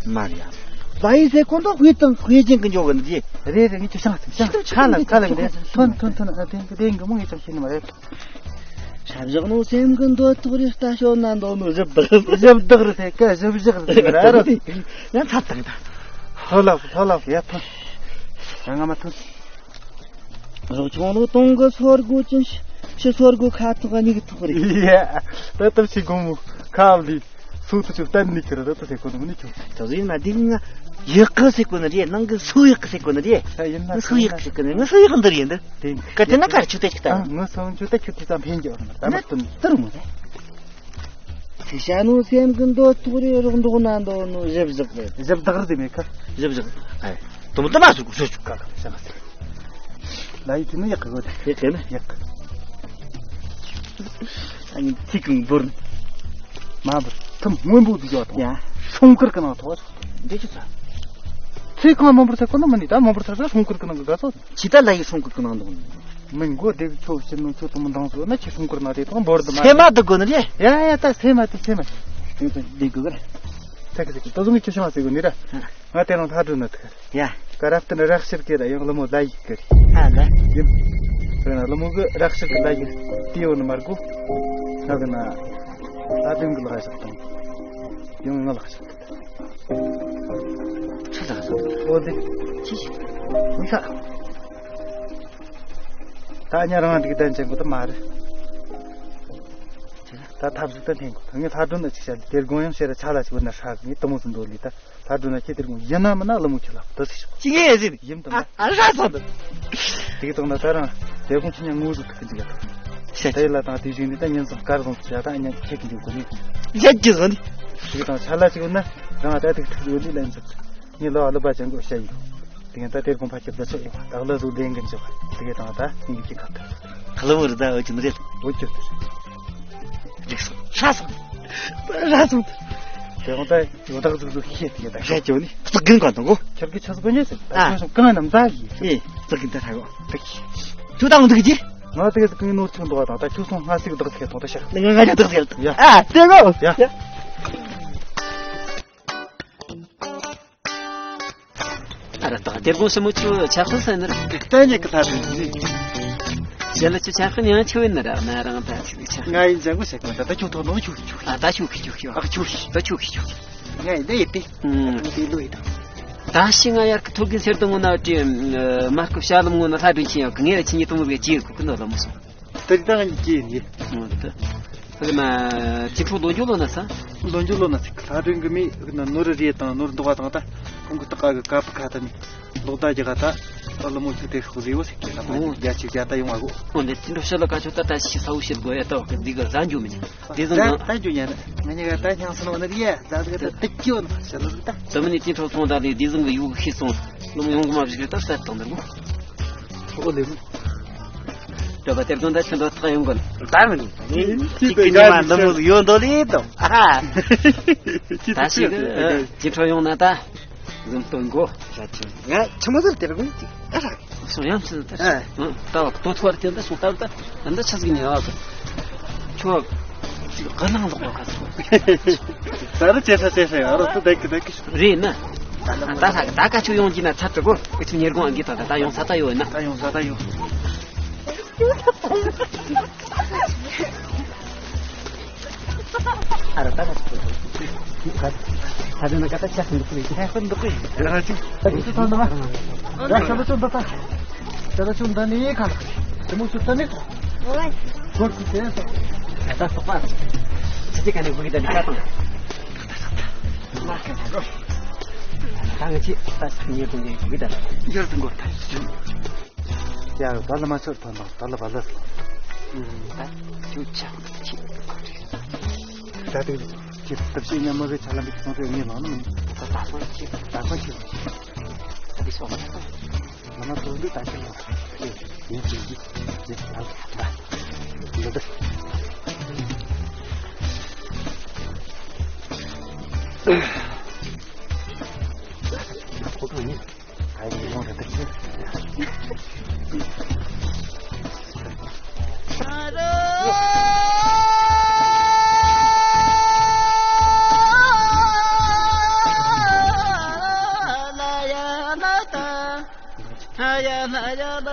མ་རེད་ཡ། ལ་ཡི་ཟེར་གོ་འདོ་དཔེ་དང་དཔེ་ཅན་གི་འཇོག་གི་འདི། རེད་རེད། ངས་ཁྱོད་ཤང་ཟིན་ཤང་ཁ་ལ་ཁ་ལ་གི་རེད། ཐོན་ཐོན་ཐོན། ཨ་དེང་གི་དེང་གི་མོ་ངས་ཅང་ཤེས་ནི་མ་རེད། ཤ་བཞག་ནོ་སེམས་ཀྱི་འདོད་ཐོག་རེ་ལྟ་ཞོ་ན་འདོད་ནོ་ཞིབ་བདག་ཞིབ་བདག་རེད་ཟེར་གི་ཞིབ་བཞག་རེད་ཟེར་གི་ར་རོ། ཡང་ཚར་བཏང་ད། ལྷོ་ལགས་ལྷོ་ལགས་ཡ་ཐོན། ཡང་ང་མ་ཐོན། རོགས་ཆུང་ལོ་གཏོང་གི་ཚོར་དགོས་ཅིང་ཕྱི་ཚོར་དགོས་ཁ་ཐོག་གཉིས་ཐོག་རེད། ཡ་ད་ལྟ་ཕྱི་དགོང་མོ་ཁ་བ་ལི། སུ་དུ་ཆུ་བསྟན་ནི་ཁྱེར་ར་ད་ཟེར་གོ་ནི་མི་ཁྱོད། ད་ཟིན་ན་འདི་ང་ཡག་གི་ཟེར་གོ་ནི་རེད། ནང་གི་སུ་ཡག་གི་ཟེར་གོ་ནི་རེད། ཡིན་ན་ང་སུ་ཡག་གི་ཟེར་གོ་ནི། ང་སུ་ཡག་འདི་རེད་འདི། དེ་ག་དེ་ན་གར་ཆུ་ཏེ་ཆུ་ཏ། ང་སུ་ཆུ་ཏ་ཁྱོད་དེ་ཙམ་ཕན་གྱི་འོར་ན་ད་མ་སྟོན་ཏུ་རུ་མོ་རེད། ཚེ་ཤ་ནུ་སེམས་ཀྱི་འདོད་ཐོག་རེ་རོགས་འདུག་ན་འདོད་ནོ་ཞིབ་བཞག་རེད། ཞིབ་བདག་རེད་དེ་མེད་ཁ། ཞིབ་བཞག་ཨེ། དུམ་དུ་མ་ཟུག་ཟུག་ཟུག་ག་ག་ཤ་ན་ཟེར། ལ་ཡི་དེ་ནི་ཡག་གི་གོ་དེ་ཡག་གི་ནི་ཡག་གི། ཨ་ནི་ཚིག་གང་འབུར། མ་འབུར་ཐུམ་སྔོན་པོ་འདུག་ཡོད་དང་། ཡ། སྲུང་སྐུར་གི་ནང་ཐོག་འདི་ཅི་ཚ། ཚིག་གང་མ་འབུར་ཚེ་ཁོ་ན་མ་ནི་ད་མ་འབུར་ཚ་ས་སྲུང་སྐུར་གི་ནང་གི་དགའ་ཚོ། ཅི་ད་ལ་ཡི་སྲུང་སྐུར་གི་ནང་འདུག་མི་མགོ་སྡེ་གི་ཁྱོད་ཕྱིར་ནང་ཁྱོད་དུ་མི་འདང་ཚོ་ན་ཁྱི་སྲུང་སྐུར་ནང་དེ་དང་འབོར་དུ་མ་སེ་མ་དུ་གོ་ནི་རེད། ཡ་ཡ་ད་སེ་མ་དུ་སེ་མ། དེ་དུ་སྡེ་གི་གར། ད་གི་ཟེར་གི་ད་བཟུང་གི་ཁྱོད་ཤང་ཟེར་གི་ནི་ར། ང་དེ་རང་ཐག་གྲོལ་ན་ཐུག་ཡ། ཀ་རབ་ཏུ་ནི་རག་ཤིར་གི་ར་ཡང་ལི་མོ་ལ་ཡི་གི་རེད། ཨ་ལ། ཡིན། དེ་ན་ལི་མོ་གི་རག་ཤིར་གི་ལ་ཡི་དེ་ཡོད་ནི་མར་གོ། ང་གི་ན། ད་དུང་གི་ལ་ཤག་དང་། ཡང་ང་ལ་ཤག་དང་། ཆ་ཆ་ཆ། ཨོ་དེ། ཅི་ཞིག་མི་ཤ། ད་ཉ་རང་འདི་གི་དན་ཅན་གོ་ད་མ་རེད། ད་ཐབས་ཟིག་ད་འཐེན་གོ་ད་ངས་ལྷ་སྒྲོན་ན་ཅིག་བཤད་དེ་དགོང་ཡང་བཤད་ར་ཆ་ལ་ཅིག་བུད་ན་ཧྲ་གི་ངས་དུ་མོ་ཟིན་འགྲོ་ལི་ད་ལྷ་སྒྲོན་ན་ཁྱེད་དེ་དགོང་ཡིན་ན་མིན་ན་ལི་མོ་ཁྱེད་ལ་ད་ཟིག་ཤོག་ཅི་ངས་ཟིན་ཡིན་དམ་ད། ཨ་ར་ས་ད། དེ་གི་དང་ན་ད་རང་དེ་དགོང་ཁྱེད་ཉ་ངོ་ཟིག་ཐུག་གི་འཇིག་ག་ད་ཡིན་ལ་དང་དེ་བཞིན་ནི་ད་ཉིན་བཟང་སྐར་བཟང་དུ་བྱ་ད་ཉ་ཁྱེད་ཀྱི་འཇུག་གོ་ནི་ཡ་ཅི་ཟིན་དེ་གི་དང་ཆ་ལ་ཅིག་བུད་ན་རང་ད་དེ་གི་ཐུག་གི་འོ་ལི་ལན་ཟིག་ངས་ལོ་ཨ་ལི་པ་ཅན་གོ་བཤད་ཡིན། ཡང་ད་དེར་དགོན་པ་ཁྱབ་ད་ཚོད་ཡོད་པ་ད་གླུ་བཟོ་ལྡན་གི་འཇོག་པ་དེ་གའི་དང་ད་ཡིན་གྱི་ཁ་ཐུག་ཁ་ལོ་བུར་ད་འོ་ཅི་མི་རེད། འོ་ཅི་རེད། འགྲིག་སོང་། ཧྲ་སོང་། ཧྲ་སོང་། དེ་དགོན་ད་ཡོད་དག་ཟིག་ཟིག་ཤེས་དེ་ད་ཧྲ་ཅོ་ནི་ཙག་གིན་ག་དང་གོ་ཁྱབ་ཀྱི་ཆ་ཟིག་གོ་ཉེ་ཟིག་ད་ཨ། ཁྱོད་སོང་གང་ནམ་ད་གི་ཨེ་ཙག་གིན་ད་ཧྲ་གོ་ད་གི་ཁྱོད་ད་འོང་ད་གི་ཅི། ང་དེ་གི་ནོར་ཆུང་འདུག་བ་དང་ད་ཁྱོད་སོང་སྔ་ཟིག་བདག་ཟིག་གཏོང་ད་ཤར། ང་ང་ཅག་བདག་ཟིག་ཡ། ཨ་དེ་གོ་ཡ། ཡ། ཨ་ར་ད་དེ་དགོང་སྲིན་མོ་ཁྱོད་ཆགས་ཁུ་ཟེར་ནི་རེད། གཏན་ཉེ་གི་ཐབས་ཡིན་ནི། གཞན་ལ་ཁྱོད་ཆགས་ཁུ་ཉང་ཆུ་ཡིན་ནི་ར་ང་རང་ད་ཆུ་ཆགས། ང་ཡིན་ཅང་གོ་ཤེས་གོ་ད་ད་ཁྱོད་ཐོག་ནོར་ཆུ་ཆུ། ཨ་ད་ཆུ་ཁི་ཆུ་ཁི་ཨ་ཆུ་ཁི་ད་ཆུ་ཁི་ཆུ་ཁི། ང་ཡིན་ད་ཡིན་ཏེ། ཨུམ། དེ་ལོས་ད། ད་ཤི་ང་ཡར་གི་ཐོག་གི་སེར་དང་ངོ་ན་བྲིས། མར་གི་ཤ་ལམ་ངོ་ན་ལྷ་སྒྲོན་ཆེན་ཡག་གི་ངས་ལ་ཁྱེད་གཉིས་དང་མོ་བའི་ཅིའི་གོ་གི་ནོར་ལ་མོ་སོང་། དེ་རིགས་ད་ང་གཉིས་ཀྱི་ཡིན། འོ་ད། ཕ་གི་ན་ཅི་ཁྲོ་ལོ་འཇུ་ལོ་ན་ས། ལོ་འཇུ་ལོ་ན་ཚིག་ལྷ་སྒྲོན་གི་མི་ཕ་གི་ན་ནོར་རེ་དང་ནོར་འདུག་བ་དང་ད་ཁོང་གི་སྟག་ག་གི་ཀ་པི་ཁ་ད་ནི་ལོག་ད་རྒྱ་ག་ད་ད་ལོ་མོ་ཚིག་དེ་ཤོག་ཟེ་བོ་ཟེ་གི་ལ་མོ་འོ། རྒྱ་ཆེ་རྒྱ་ད་ཡོང་བ་གོ་འོ་འདི་ཅི་འགྲོ་ཤ་ལ་ཀ་ཆོ་ད་ད་ཤི་ས་བོ་ཤི་དགོ་ཡ་ད་བ་གི་འདི་ག་ཟ་འཇུ་མི་ཉན། དེ་ཟིན་ད་གང་ད་འཇུ་ཉན་ང་གཉིས་ཀ་ད་སྙིང་སུ་ནོ་ན་རི་ཡ་ད་ག་ད་ད་ཀྱོ་ན་ཤ་ལ་ད། ད་མི་ནི་ཅི་འཕྲོ་སོང་ད་ལི་དེ་ཟིན་གི་ཡུག་ཤི་སོང་། ལོ་མོ་ཡོང་གི་མ་བཞི་གི་ད་ས་དང་འདིར་གོ་ཨོ་ལེ། ད་བ་དེར་དོན་ད་ཁྱོད་འདོད་ཐག་ཡོང་གོ་ད་མི་ནི་ཅི་གི་ཉི་མ་འདི་མོ་ཡོད་འདོད་ལི་དང་ཨ་ཧ། ད་ཤི་གི་ཅི་འཕྲོ་ཡོང་ན་ད་ཟིན་སྟོན་གོ་ད་ཅི་ང་ཆི་མོ་ཟེར་དེར་གོ་ཅི་ཨ་ཧ། སོང་ཡང་ཚུལ་ད་ཨ། ད་བ་དོ་ཐོར་དེ་ད་སོང་ད་ད་ད་ཆ་ཟིག་ཉེ་བ་གི་ཁྱོད་ཅི་ག་ནང་ལོག་བ་ག་ཚོད་ད་རུ་ཅེ་ས་ཅེ་ས་ཡ་རོ་ད་ད་གི་ད་གི་རེད་ན། ད་ད་ད་ད་ཀ་ཆུ་ཡོང་གི་ན་ཚར་ཏུ་གོ་ཨི་ཆུ་ཉེར་དགོང་ཨང་གི་ད་ད་ད་ཡོང་ས་ད་ཡོད་ན། ད་ཡོང་ས་ད་ཡོང་། ཨ་ར་ད་ཀ་ཆུ་ད་ད་ན་ཀ་ད་ཆ་ཁུན་འདུག་གི་ཆ་ཁུན་འདུག་གི་ར་ཅུ་ད་ཅུ་ཐོན་ད་ང་ད་ཤ་ལ་ཅུ་ད་ད་ཤ་ལ་ཅུ་ད་ནི་ཁ་ལ་ཅུ་མུ་ཅུ་ད་ནི་ཁོ་གོར་གི་ཏེ་ད་ད་སོག་པ་ཅི་ཅི་ཀ་ནི་གུ་གི་ད་ནི་ཀ་ཏང་། ད་ང་ཅི་ད་ཉེ་དུ་ཉེ་གི་ད་ཡར་དུ་འགོར་ད་ཡར་ད་ལ་མ་ཚོར་ཐོན་དང་ད་ལ་བ་ལ་ད་ཅུ་ཆ་ཅི་ད་དེ་ཅི་ད་ཤི་ཉམས་མ་བའི་ཆ་ལ་མི་ཚོང་རེ་ངེས་ལང་ནི་ད་ད་སོང་ཅི་ད་སོང་ཅི་ད་དེ་སོང་མ་ད། ང་ཚོ་འདི་ལྟ་ཞིག་ལ་ཡིན་གྱི་ཡིན་གྱི་ལ་ལ་འདི་འདི་ཁོ་གང་ཡིན། ཨ་ཡིན་ཡོང་རེད་འདི་ཁྱེད། ཧ་ཡ་ལ་ཡ་ལ་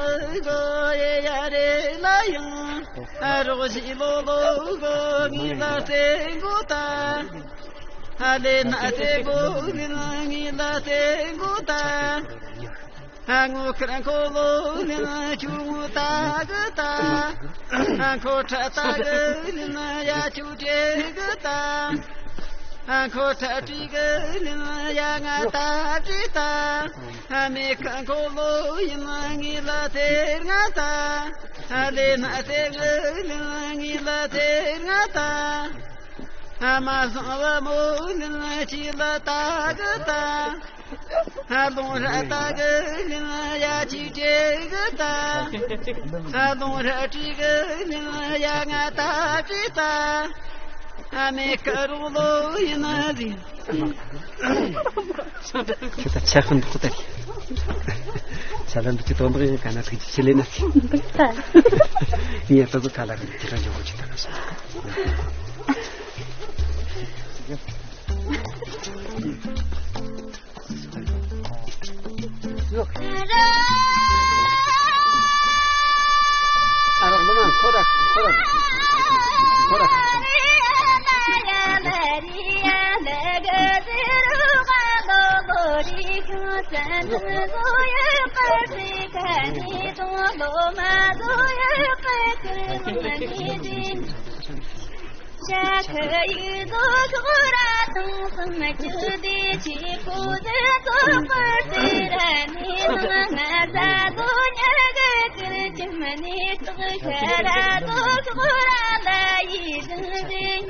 གོ་ཡེ་ཡ་རེ་ལ་ཡང་ཨ་རོགས་ཞི་ལོ་ལོ་གོ་ངི་ལ་ཏེ་གོ་ཏ། ཧ་ལེ་ན་ཏེ་གོ་ངི་ལ་ངི་ལ་ཏེ་གོ་ཏ། ཧ་ངོ་ཁར་ཁོ་ལོ་ངི་ལ་ཆུ་ངུ་ཏ་གི་ཏ། ཧ་ཁོ་ཁྲ་ཏ་གི་ངི་ལ་ཡ་ཆུ་ཏེ་གི་ཏ། ཨ་ཁོ་ཁྲ་ཁྲི་གི་ནི་ཡ་ང་ཏ་ཁྲི་ཏ། ཨ་མེ་ཁ་ཁོ་ལོ་ཡིན་ངི་ལ་ཏེ་ང་ཏ། ཨ་ལེ་ན་ཏེ་གི་ནི་ངི་ལ་ཏེ་ང་ཏ། ཨ་མ་སང་བ་མོ་ནི་ཅི་ལ་ཏ་གི་ཏ། ཨ་ལོང་ར་ཏ་གི་ནི་ཡ་ཅི་ཏེ་གི་ཏ། ཨ་ལོང་ར་ཏི་གི་ནི་ཡ་ང་ཏ་ཏི་ཏ། ཨ་མེ་ཀ་རུ་ལོ་ཡིན་ན་ཟིན། ཁྱོད་ད་ཆ་ཁ་འདུག་ད། ཆ་ལ་འདུག་ཅི་དོན་དག་ཡིན་ག་ན་ཐུགས་རྗེ་ཆེ་ལེ་ན། འདུག་ད། ངས་ད་གཟོད་ཁ་ལ་རིན་ཁྱེད་རང་འཇོག་གོ་ཅི་ད་ག་སོང་། ཤ་ཁ་ཡིག་ཏོ་ཁོ་ར་དང་སང་ཅུ་དེ་ཅི་ཁོ་དེ་ཏོ་པར་ཏེ་ར་ནི་ནང་ང་ཟ་ཏོ་ཉ་ག་ཀིར་ཅི་མ་ནི་ཏོ་ཤ་ར་ཏོ་ཁོ་ར་ལ་ཡི་དང་རེ།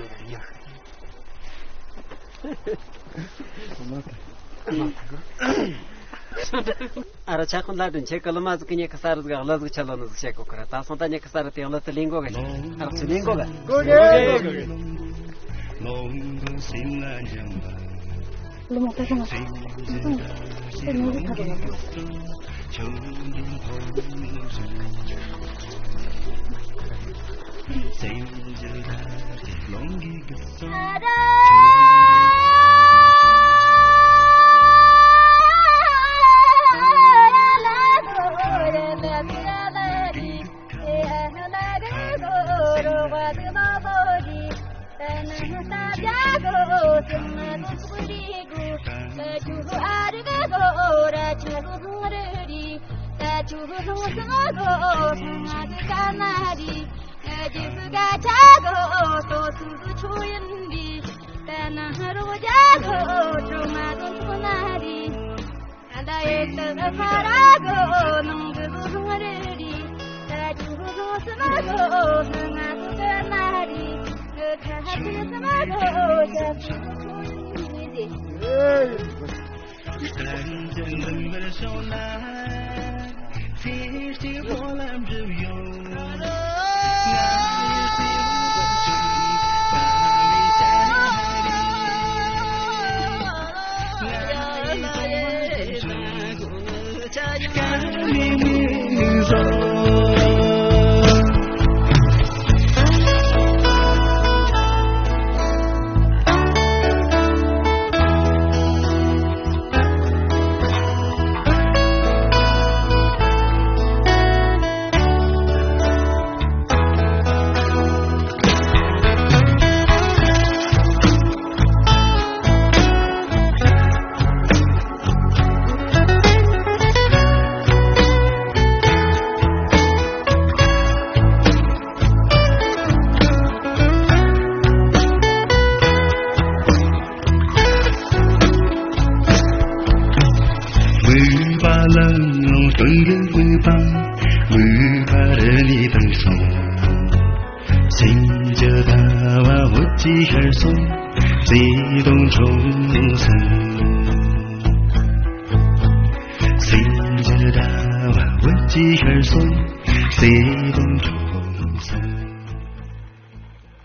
ཨ་ར་ཆ་ཁོ་ལ་དྲིན་ཆེ་གི་ལོ་མ་ཟིག་གི་ཉེ་གི་ས་རུ་ཟིག་ག་ལ་ཟིག་ཆ་ལོ་ནི་ཟིག་བྱེད་གོ་གི་ར། ད་སོང་ད་ཉེ་གི་ས་རུ་དེ་ཡང་ལ་དུ་ལེན་གོ་གི་ཆ། ཨ་ར་ཆུ་ལེན་གོ་གི། གོ་གི། ལོ་མ་ད་ག་ང་ད་ནོར་གི་ཐ་ག་ང་།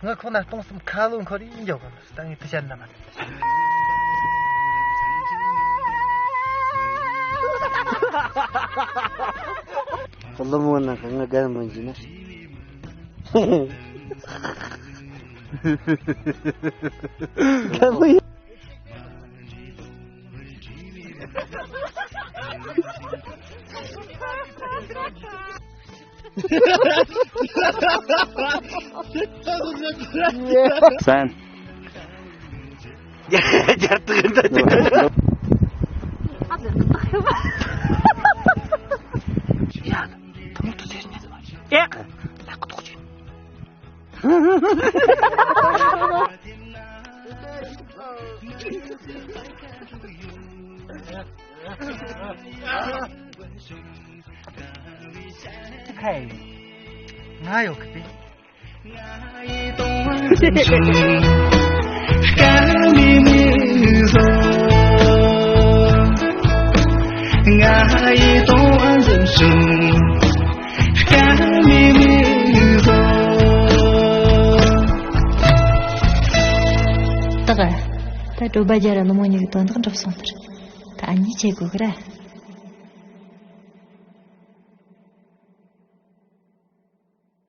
ང་ཁོང་ན་སྟོང་གསུམ་ཁ་ལོ་འཁོར་ཡིན་འཇོག་གི་ད་ངས་དུ་ཤར་ན་མ། ཀླུ་མོ་ནང་གི་ང་རྒན་མོ་ཡིན་ན། རྒན་མོ་ཡིན། བསམ། རྒྱར་དུ་འདི་ཡ། ད་མོ་ཏོ་ཟེར་ནས། ཡ། ལག་ཏོག་ཅིག་ཁའི་ང་ཡོད་གི་ཏག་ད་གྲོ་པ་རྒྱ་ར་ནུ་མོ་གཉིས་ཀྱི་དོན་དག་འགྲུབ་སོང་ཟེར། ད་ཨ་ནི་བྱེད་དགོས་གི་ར།